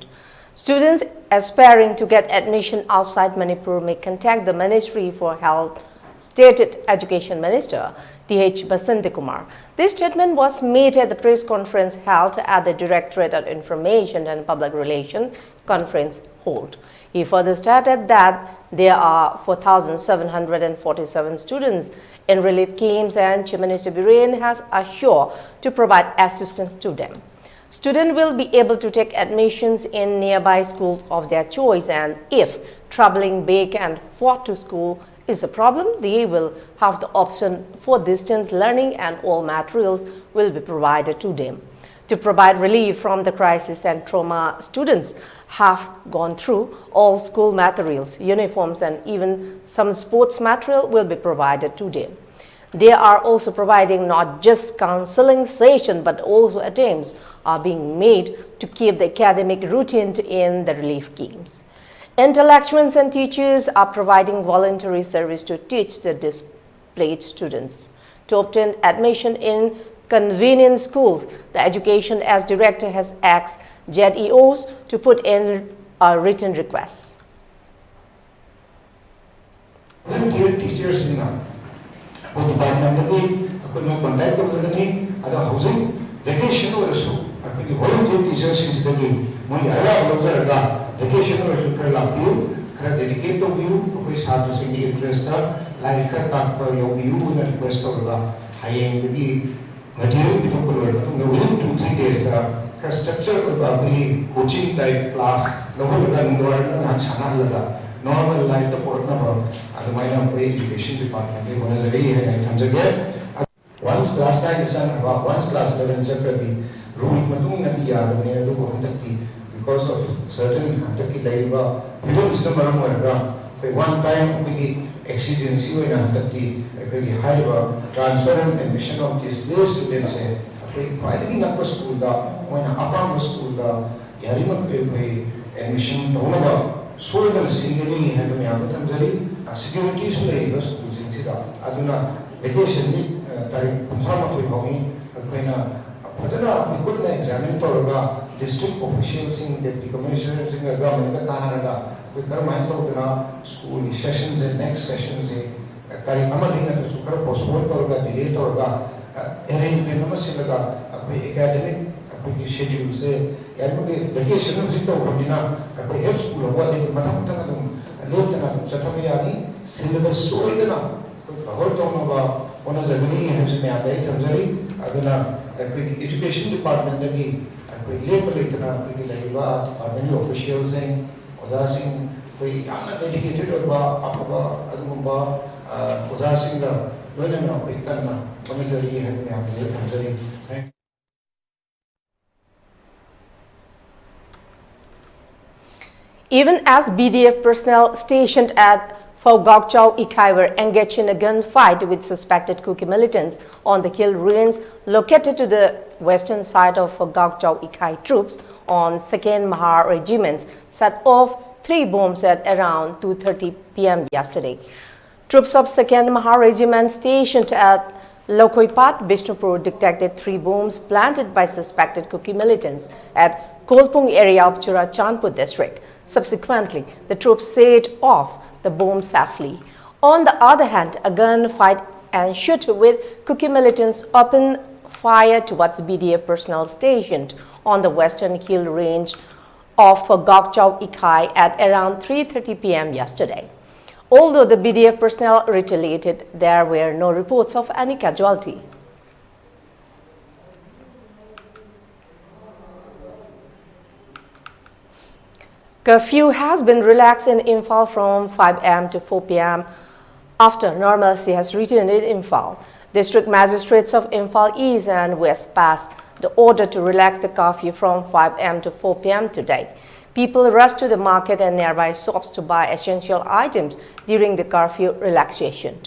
Students aspiring to get admission outside Manipur may contact the Ministry for Health, stated Education Minister Th Basanta Kumar. This statement was made at the press conference held at the Directorate of Information and Public Relation conference hall. He further stated that there are four thousand seven hundred and forty-seven students in relief camps, and Chief Minister Biren has assured to provide assistance to them. Students will be able to take admissions in nearby schools of their choice, and if traveling back and forth to school is a problem, they will have the option for distance learning, and all materials will be provided to them. To provide relief from the crisis and trauma students have gone through, all school materials, uniforms, and even some sports material will be provided to them. They are also providing not just counseling session, but also attempts are being made to keep the academic routine in the relief camps. Intellectuals and teachers are providing voluntary service to teach the displaced students. To obtain admission in convenient schools, the education as director has asked Z E Os to put in a written request. Volunteer teachers ꯁꯤꯡꯅ ꯑꯩꯈꯣꯏ ꯗꯤꯄꯥꯔꯠꯃꯦꯟꯇꯒꯤ ꯑꯩꯈꯣꯏꯅ contact ꯇꯧꯖꯒꯅꯤ꯫ ꯑꯗꯣ ꯍꯧꯖꯤꯛ vacation ꯑꯣꯏꯔꯁꯨ ꯑꯩꯈꯣꯏꯒꯤ volunteer ꯇꯤꯆꯔꯁꯤꯡꯁꯤꯗꯒꯤ ꯃꯣꯏꯒꯤ ꯑꯔꯥꯏꯕ ꯂꯧꯖꯔꯒ ꯚꯦꯀꯦꯁꯟ ꯑꯣꯏꯔꯁꯨ ꯈꯔ ꯂꯥꯛꯄꯤꯌꯨ, ꯈꯔ ꯗꯦꯗꯤꯀꯦꯠ ꯇꯧꯕꯤꯌꯨ꯫ ꯑꯩꯈꯣꯏ ꯁꯥꯇ꯭ꯔꯁꯤꯡꯒꯤ ꯏꯟꯇꯔꯦꯁꯇ ꯂꯥꯏꯔꯤꯛ ꯈꯔ ꯇꯥꯛꯄ ꯌꯥꯎꯕꯤꯌꯨ ꯍꯥꯏꯅ ꯔꯤꯀ꯭ꯋꯦꯁ ꯇꯧꯔꯒ ꯍꯌꯦꯡꯗꯒꯤ ꯃꯦꯇꯔꯤꯌꯦꯜ ꯄꯤꯊꯣꯛꯄ ꯂꯣꯏꯔꯕ ꯃꯇꯨꯡꯗ within two three days ꯗ ꯈꯔ ꯁ꯭ꯇ꯭ꯔꯛꯆꯔ ꯑꯣꯏꯕ ꯑꯩꯈꯣꯏꯒꯤ ꯀꯣꯆꯤꯡ ꯇꯥꯏꯞ ꯀ꯭ꯂꯥꯁ ꯂꯧꯍꯜꯂꯒ ꯅꯨꯡꯗꯥꯡꯋꯥꯏꯔꯝꯗ ꯉꯥꯏꯍꯥꯛ ꯁꯥꯟꯅꯍꯜꯂꯒ ꯅꯣꯔꯃꯦꯜ ꯂꯥꯏꯐꯇ ꯄꯨꯔꯛꯅꯕ ꯑꯗꯨꯃꯥꯏꯅ ꯑꯩꯈꯣꯏ ꯏꯖꯨꯀꯦꯁꯟ ꯗꯤꯄꯥꯔꯠꯃꯦꯟꯗꯒꯤ ꯍꯣꯠꯅꯖꯔꯤ ꯍꯥꯏꯅ ꯑꯩ ꯊꯝꯖꯒꯦ꯫ Once class nine ꯆꯪꯈ꯭ꯔꯕ, once class eleven ꯆꯠꯈ꯭ꯔꯗꯤ ꯔꯨꯜ ꯃꯇꯨꯡ ꯏꯟꯅꯗꯤ ꯌꯥꯗꯕꯅꯤ꯫ ꯑꯗꯨꯕꯨ ꯍꯟꯗꯛꯇꯤ because of certain ꯍꯟꯗꯛꯀꯤ ꯂꯩꯔꯤꯕ ꯐꯤꯕꯝꯁꯤꯅ ꯃꯔꯝ ꯑꯣꯏꯔꯒ ꯑꯩꯈꯣꯏ one time ꯑꯩꯈꯣꯏꯒꯤ ꯑꯦꯛꯁꯤꯖꯦꯟꯁꯤ ꯑꯣꯏꯅ ꯍꯟꯗꯛꯇꯤ ꯑꯩꯈꯣꯏꯒꯤ ꯍꯥꯏꯔꯤꯕ transfer and admission of displaced students ꯁꯦ ꯑꯩꯈꯣꯏ ꯈ꯭ꯋꯥꯏꯗꯒꯤ ꯅꯛꯄ ꯁ꯭ꯀꯨꯜꯗ ꯃꯣꯏꯅ ꯑꯄꯥꯝꯕ ꯁ꯭ꯀꯨꯜꯗ ꯌꯥꯔꯤꯃꯈꯩ ꯑꯩꯈꯣꯏ ꯑꯦꯗꯃꯤꯁꯟ ꯇꯧꯅꯕ ꯁꯣꯏꯗꯅ ꯁꯤꯟꯒꯅꯤ ꯍꯥꯏꯕ ꯃꯌꯥꯝꯗ ꯊꯝꯖꯔꯤ꯫ ꯁꯦꯀ꯭ꯌꯨꯔꯤꯇꯤꯁꯨ ꯂꯩꯔꯤꯕ ꯁ꯭ꯀꯨꯜꯁꯤꯡꯁꯤꯗ꯫ ꯑꯗꯨꯅ ꯚꯦꯀꯦꯁꯟꯗꯤ ꯇꯥꯔꯤꯛ ꯀꯨꯟꯊ꯭ꯔꯥ ꯃꯥꯊꯣꯏ ꯐꯥꯎꯅꯤ꯫ ꯑꯩꯈꯣꯏꯅ ꯐꯖꯅ ꯑꯩꯈꯣꯏ ꯀꯨꯞꯅ ꯑꯦꯛꯖꯥꯃꯤꯟ ꯇꯧꯔꯒ ꯗꯤꯁꯇ꯭ꯔꯤꯛ ꯑꯣꯐꯤꯁꯤꯌꯦꯜꯁꯤꯡ, ꯗꯦꯄ꯭ꯌꯨꯇꯤ ꯀꯃꯤꯁꯅꯔꯁꯤꯡꯒ ꯒꯚꯔꯟꯃꯦꯟꯒ ꯇꯥꯟꯅꯔꯒ ꯑꯩꯈꯣꯏ ꯀꯔꯝꯍꯥꯏꯅ ꯇꯧꯗꯅ ꯁ꯭ꯀꯨꯜꯒꯤ ꯁꯦꯁꯟꯁꯦ, ꯅꯦꯛꯁ ꯁꯦꯁꯟꯁꯦ ꯇꯥꯔꯤꯛ ꯑꯃꯅꯤ ꯅꯠꯇ꯭ꯔꯁꯨ ꯈꯔ ꯄꯣꯁꯄꯣꯟ ꯇꯧꯔꯒ, ꯗꯤꯂꯦ ꯇꯧꯔꯒ, ꯑꯦꯔꯦꯟꯖꯃꯦꯟ ꯑꯃ ꯁꯤꯜꯂꯒ ꯑꯩꯈꯣꯏ ꯑꯦꯀꯥꯗꯃꯤꯛ ꯑꯩꯈꯣꯏꯒꯤ ꯁꯦꯗ꯭ꯌꯨꯜꯁꯦ ꯌꯥꯔꯤꯃꯈꯩ ꯚꯦꯀꯦꯁꯟ ꯍꯧꯖꯤꯛ ꯇꯧꯈ꯭ꯔꯕꯅꯤꯅ ꯑꯩꯈꯣꯏ ꯍꯦꯜꯊ ꯁ꯭ꯀꯨꯜ ꯍꯧꯕ ꯑꯗꯒꯤ ꯃꯊꯪ ꯃꯊꯪ ꯑꯗꯨꯝ ꯂꯦꯞꯇꯅ ꯑꯗꯨꯝ ꯆꯠꯊꯕ ꯌꯥꯅꯤ꯫ ꯁꯤꯂꯦꯕꯁ ꯁꯣꯏꯗꯅ ꯑꯩꯈꯣꯏ ꯀꯚꯔ ꯇꯧꯅꯕ ꯍꯣꯠꯅꯖꯒꯅꯤ ꯍꯥꯏꯕꯁꯤ ꯃꯌꯥꯝꯗ ꯑꯩ ꯊꯝꯖꯔꯤ꯫ ꯑꯗꯨꯅ ꯑꯩꯈꯣꯏꯒꯤ ꯏꯗꯨꯀꯦꯁꯟ ꯗꯤꯄꯥꯔꯠꯃꯦꯟꯗꯒꯤ ꯑꯩꯈꯣꯏ ꯂꯦꯞꯄ ꯂꯩꯇꯅ ꯑꯩꯈꯣꯏꯒꯤ ꯂꯩꯔꯤꯕ ꯗꯤꯄꯥꯔꯠꯃꯦꯟꯒꯤ ꯑꯣꯐꯤꯁꯤꯌꯦꯜꯁꯤꯡ, ꯑꯣꯖꯥꯁꯤꯡ, ꯑꯩꯈꯣꯏ ꯌꯥꯝꯅ ꯗꯦꯗꯤꯀꯦꯇꯦꯠ ꯑꯣꯏꯕ ꯑꯐꯕ ꯑꯗꯨꯒꯨꯝꯕ ꯑ, ꯑꯣꯖꯥꯁꯤꯡꯒ ꯂꯣꯏꯅꯅ ꯑꯩꯈꯣꯏ ꯀꯟꯅ ꯍꯣꯠꯅꯖꯔꯤ ꯍꯥꯏꯕ ꯃꯌꯥꯝꯁꯦ ꯊꯝꯖꯔꯤ꯫ Thank you. Even as B D F personnel stationed at Phogakchao Ikhai were engaged in a gunfight with suspected Kuki militants on the hill range located to the western side of Phogakchao Ikhai, troops on second Mahar Regiment set off three bombs at around two thirty p m yesterday. Troops of second Mahar Regiment stationed at Lokhoipat, Bishnupur, detected three bombs planted by suspected Kuki militants at Kolpung area of Churachandpur district. Subsequently, the troops set off the bomb safely. On the other hand, a gunfight ensued with Kuki militants opened fire towards B D F personnel stationed on the western hill range of Gokchao Ikhai at around three thirty p m yesterday. Although the B D F personnel retaliated, there were no reports of any casualty. Curfew has been relaxed in Imphal from five a m to four p m after normalcy has returned in Imphal. District magistrates of Imphal East and West passed the order to relax the curfew from five a m to four p m today. People rushed to the market and nearby shops to buy essential items during the curfew relaxation.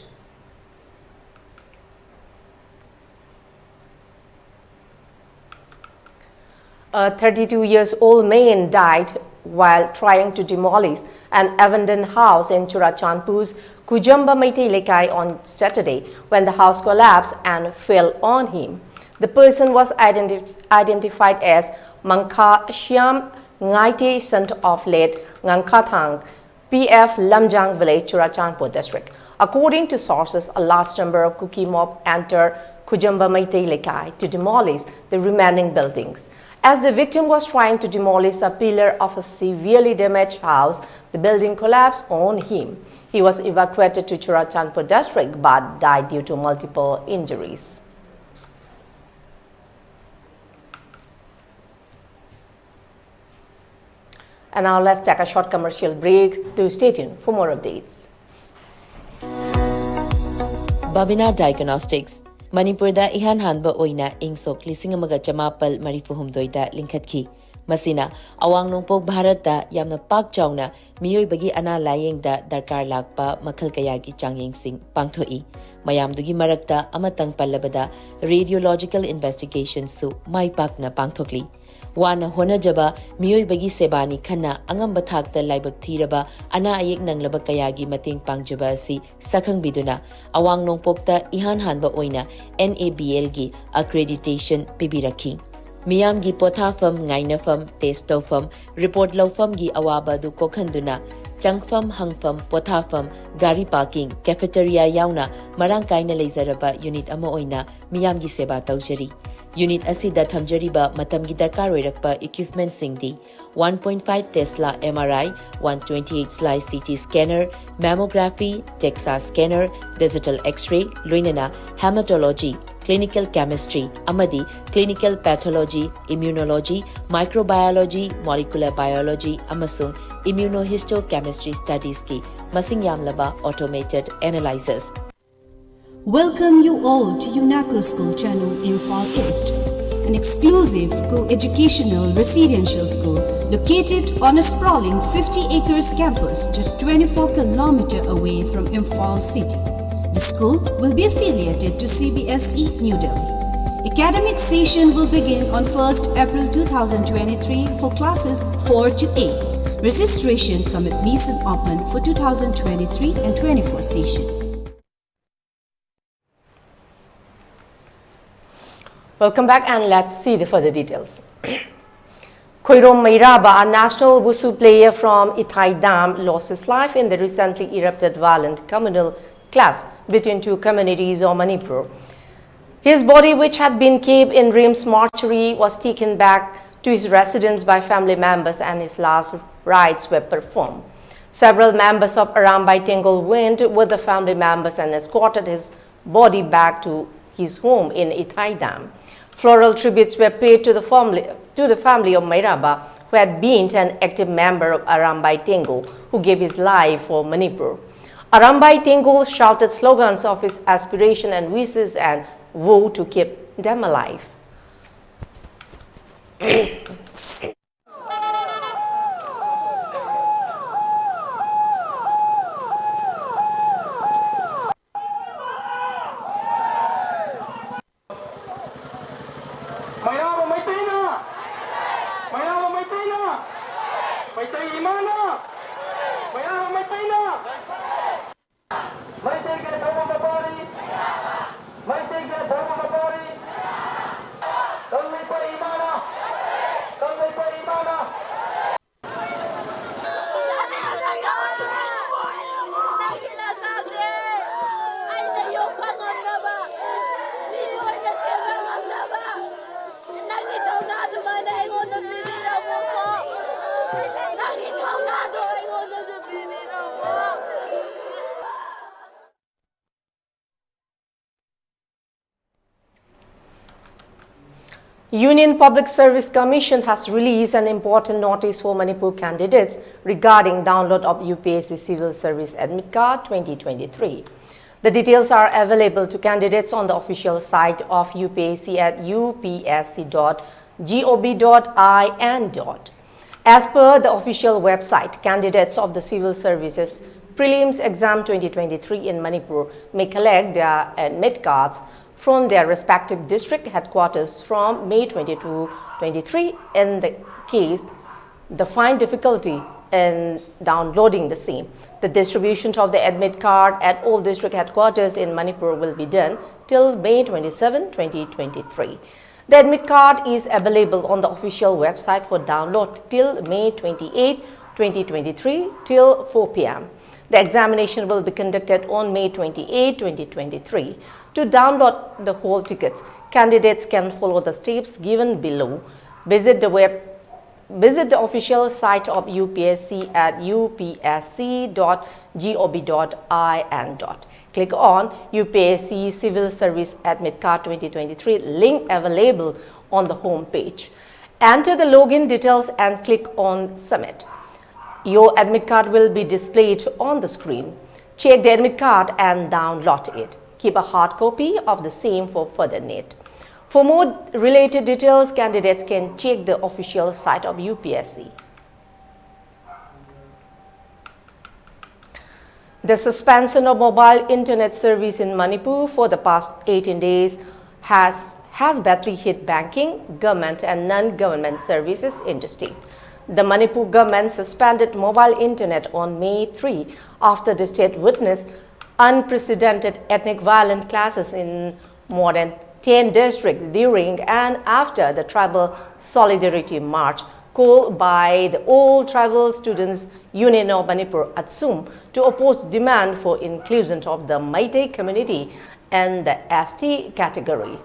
A thirty-two years old man died while trying to demolish an abandoned house in Churachandpur's Kujamba Meitei Lekai on Saturday when the house collapsed and fell on him. The person was identi- identified as Mangkha Shyam Ngaite, son of late Ngangkha Thang, P F Lamjang village, Churachandpur district. According to sources, a large number of Kuki mob entered Kujamba Meitei Lekai to demolish the remaining buildings. As the victim was trying to demolish a pillar of a severely damaged house, the building collapsed on him. He was evacuated to Churachandpur district but died due to multiple injuries. And now let's take a short commercial break. Do stay tuned for more updates. Babina Diagnostics, ꯃꯅꯤꯄꯨꯔꯗ ꯏꯍꯥꯟ ꯍꯥꯟꯕ ꯑꯣꯏꯅ ꯏꯪ ꯁꯣꯛ ꯂꯤꯁꯤꯡ ꯑꯃꯒ ꯆꯃꯥꯄꯜ ꯃꯔꯤꯐꯨ ꯍꯨꯝꯗꯣꯏꯗ ꯂꯤꯡꯈꯠꯈꯤ꯫ ꯃꯁꯤꯅ ꯑꯋꯥꯡ ꯅꯣꯡꯄꯣꯛ ꯚꯥꯔꯠꯇ ꯌꯥꯝꯅ ꯄꯥꯛ ꯆꯥꯎꯅ ꯃꯤꯑꯣꯏꯕꯒꯤ ꯑꯅꯥ ꯂꯥꯌꯦꯡꯗ ꯗꯔꯀꯥꯔ ꯂꯥꯛꯄ ꯃꯈꯜ ꯀꯌꯥꯒꯤ ꯆꯥꯡꯌꯦꯡꯁꯤꯡ ꯄꯥꯡꯊꯣꯛꯏ꯫ ꯃꯌꯥꯝꯗꯨꯒꯤ ꯃꯔꯛꯇ ꯑꯃꯇꯪ ꯄꯜꯂꯕꯗ, radiological investigationꯁꯨ ꯃꯥꯏ ꯄꯥꯛꯅ ꯄꯥꯡꯊꯣꯛꯂꯤ꯫ ꯋꯥꯅ ꯍꯣꯠꯅꯖꯕ ꯃꯤꯑꯣꯏꯕꯒꯤ ꯁꯦꯕꯥꯅꯤ ꯈꯟꯅ ꯑꯉꯝꯕ ꯊꯥꯛꯇ ꯂꯥꯏꯕꯛ ꯊꯤꯔꯕ ꯑꯅꯥ ꯑꯌꯦꯛ ꯅꯪꯂꯕ ꯀꯌꯥꯒꯤ ꯃꯇꯦꯡ ꯄꯥꯡꯖꯕ ꯑꯁꯤ ꯁꯛꯈꯪꯕꯤꯗꯨꯅ ꯑꯋꯥꯡ ꯅꯣꯡꯄꯣꯛꯇ ꯏꯍꯥꯟ ꯍꯥꯟꯕ ꯑꯣꯏꯅ NABLꯒꯤ accreditation ꯄꯤꯕꯤꯔꯛꯈꯤ꯫ ꯃꯤꯌꯥꯝꯒꯤ ꯄꯣꯊꯥꯐꯝ, ꯉꯥꯏꯅꯐꯝ, test ꯇꯧꯐꯝ, report ꯂꯧꯐꯝꯒꯤ ꯑꯋꯥꯕ ꯑꯗꯨ ꯀꯣꯛꯍꯟꯗꯨꯅ ꯆꯪꯐꯝ, ꯍꯪꯐꯝ, ꯄꯣꯊꯥꯐꯝ, ꯒꯥꯔꯤ parking, cafeteria ꯌꯥꯎꯅ ꯃꯔꯥꯡ ꯀꯥꯏꯅ ꯂꯩꯖꯔꯕ unit ꯑꯃ ꯑꯣꯏꯅ ꯃꯤꯌꯥꯝꯒꯤ ꯁꯦꯕꯥ ꯇꯧꯖꯔꯤ꯫ Unit ꯑꯁꯤꯗ ꯊꯝꯖꯔꯤꯕ ꯃꯇꯝꯒꯤ ꯗꯔꯀꯥꯔ ꯑꯣꯏꯔꯛꯄ equipmentꯁꯤꯡꯗꯤ one point five Tesla MRI, one twenty-eight slice CT scanner, mammography, DEXA scanner, digital X-ray, ꯂꯣꯏꯅꯅ hematology, clinical chemistry ꯑꯃꯗꯤ clinical pathology, immunology, microbiology, molecular biology ꯑꯃꯁꯨꯡ immunohistochemistry studiesꯀꯤ ꯃꯁꯤꯡ ꯌꯥꯝꯂꯕ automated analyzers꯫ Welcome you all to UNACO School Channel, Imphal East, an exclusive co-educational residential school located on a sprawling fifty acres campus just twenty-four kilometer away from Imphal city. The school will be affiliated to CBSE New Delhi. Academic session will begin on first April two thousand twenty-three for classes four to eight. Registration cum admission open for two thousand twenty-three and twenty-four session. Welcome back and let's see the further details. Khoirom Meiraba, a national wushu player from Ithai Dam, lost his life in the recently erupted violent communal clash between two communities of Manipur. His body, which had been kept in RIMS mortuary, was taken back to his residence by family members and his last rites were performed. Several members of Arambai Tenggol went with the family members and escorted his body back to his home in Ithai Dam. Floral tributes were paid to the family, to the family of Meiraba, who had been an active member of Arambai Tenggol, who gave his life for Manipur. Arambai Tenggol shouted slogans of his aspiration and wishes and vow to keep them alive. Meiraba Meiteina! Meiraba Meiteina! Meitei Imana! Meiraba Meiteina! Meiteige Dharma Mapari! Meiteige Dharma Mapari! Kangleipa Imana! Kangleipa Imana! Union Public Service Commission has released an important notice for Manipur candidates regarding download of U P S C Civil Service Admit Card twenty twenty-three. The details are available to candidates on the official site of U P S C at U P S C dot gov dot in. As per the official website, candidates of the Civil Services Prelims Exam twenty twenty-three in Manipur may collect their admit cards from their respective district headquarters from May twenty-two, twenty-three in the case the find difficulty in downloading the same. The distribution of the admit card at all district headquarters in Manipur will be done till May twenty-seven, twenty twenty-three. The admit card is available on the official website for download till May twenty-eight, twenty twenty-three, till four p m. The examination will be conducted on May twenty-eight, twenty twenty-three. To download the hall tickets, candidates can follow the steps given below. Visit the web Visit the official site of U P S C at U P S C dot gov dot in. Click on U P S C Civil Service Admit Card twenty twenty-three link available on the home page. Enter the login details and click on Submit. Your admit card will be displayed on the screen. Check the admit card and download it. Keep a hard copy of the same for further need. For more related details, candidates can check the official site of U P S C. The suspension of mobile internet service in Manipur for the past eighteen days has, has badly hit banking, government and non-government services industry. The Manipur government suspended mobile internet on May three after the state witnessed unprecedented ethnic violent clashes in more than ten districts during and after the Tribal Solidarity March called by the All Tribal Students Union of Manipur, ATSUM, to oppose demand for inclusion of the Meitei community and the S T category.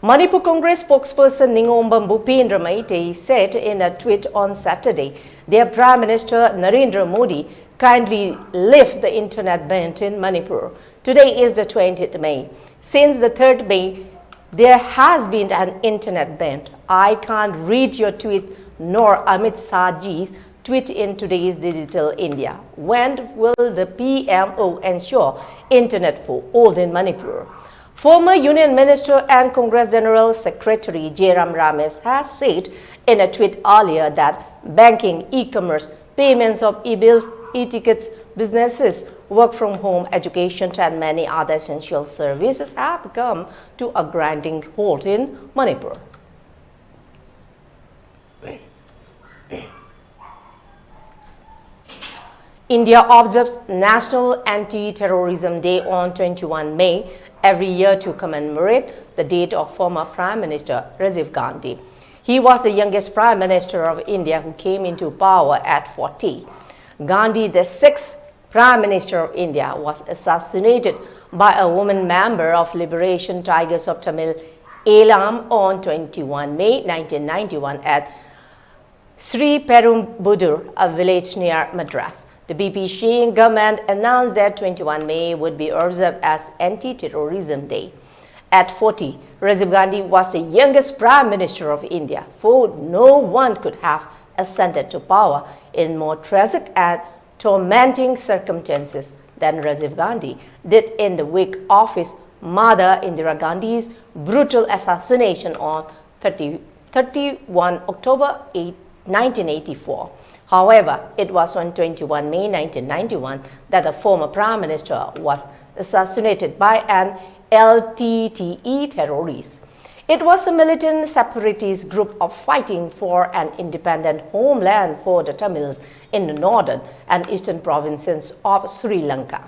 Manipur Congress spokesperson Ningombam Bhupendra Meitei said in a tweet on Saturday, their Prime Minister Narendra Modi kindly lift the internet ban in Manipur. Today is the twentieth May. Since the third May, there has been an internet ban. I can't read your tweet nor Amit Shahji's tweet in today's digital India. When will the P M O ensure internet for all in Manipur? Former Union Minister and Congress General Secretary Jairam Ramesh has said in a tweet earlier that banking, e-commerce, payments of e-bills, e-tickets, businesses, work from home, education, and many other essential services have come to a grinding halt in Manipur. India observes National Anti-Terrorism Day on twenty-one May every year to commemorate the death of former Prime Minister Rajiv Gandhi. He was the youngest Prime Minister of India who came into power at forty. Gandhi, the sixth Prime Minister of India, was assassinated by a woman member of Liberation Tigers of Tamil Eelam on twenty-one May nineteen ninety-one at Sri Perumbudur, a village near Madras. The B P Singh government announced that twenty-one May would be observed as Anti-Terrorism Day. At forty, Rajiv Gandhi was the youngest Prime Minister of India, for no one could have ascended to power in more tragic and tormenting circumstances than Rajiv Gandhi did in the wake of his mother Indira Gandhi's brutal assassination on thirty, thirty-one October eight, nineteen eighty-four. However, it was on twenty-one May nineteen ninety-one that the former Prime Minister was assassinated by an L T T E terrorist. It was a militant separatist group of fighting for an independent homeland for the Tamils in the northern and eastern provinces of Sri Lanka.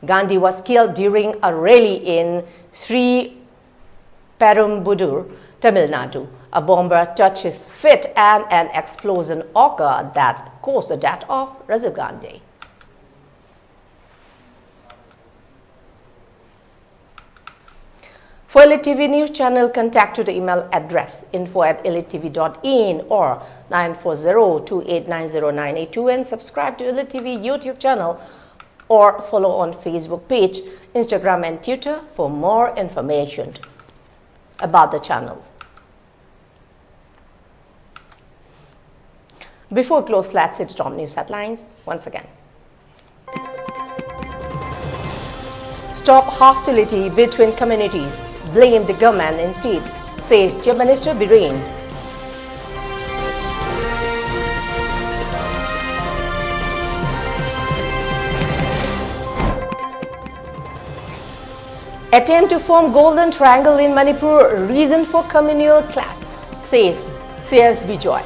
Gandhi was killed during a rally in Sri Perumbudur, Tamil Nadu. A bomber touched his feet and an explosion occurred that caused the death of Rajiv Gandhi. For Elite T V News Channel, contact to the email address info at elite T V dot in or nine four zero two eight nine zero nine eight two and subscribe to Elite T V YouTube channel or follow on Facebook page, Instagram and Twitter for more information about the channel. Before close, let's see the top news headlines once again. Stop hostility between communities, blame the government instead, says Chief Minister Biren. Attempt to form Golden Triangle in Manipur, reason for communal clash, says C S Bijoy.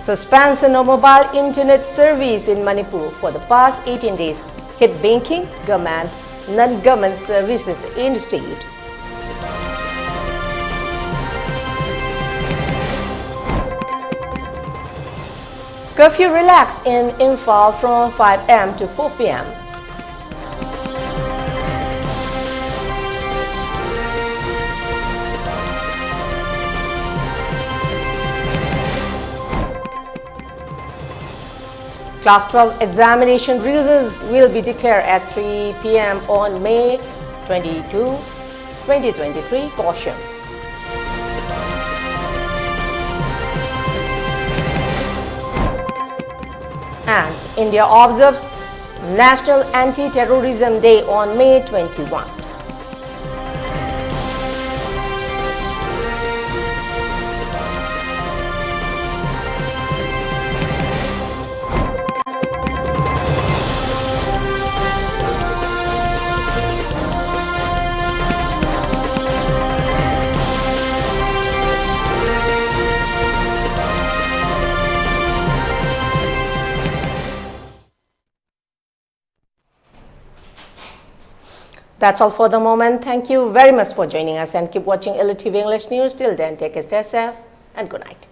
Suspension of mobile internet service in Manipur for the past eighteen days hit banking, government, non-government services in the state. Curfew relaxed in Imphal from five a m to four p m. Class twelve examination results will be declared at three p m on May twenty-two, twenty twenty-three. Caution. And India observes National Anti-Terrorism Day on May twenty-one. That's all for the moment. Thank you very much for joining us and keep watching L T V English News. Till then, take care, stay safe, and good night.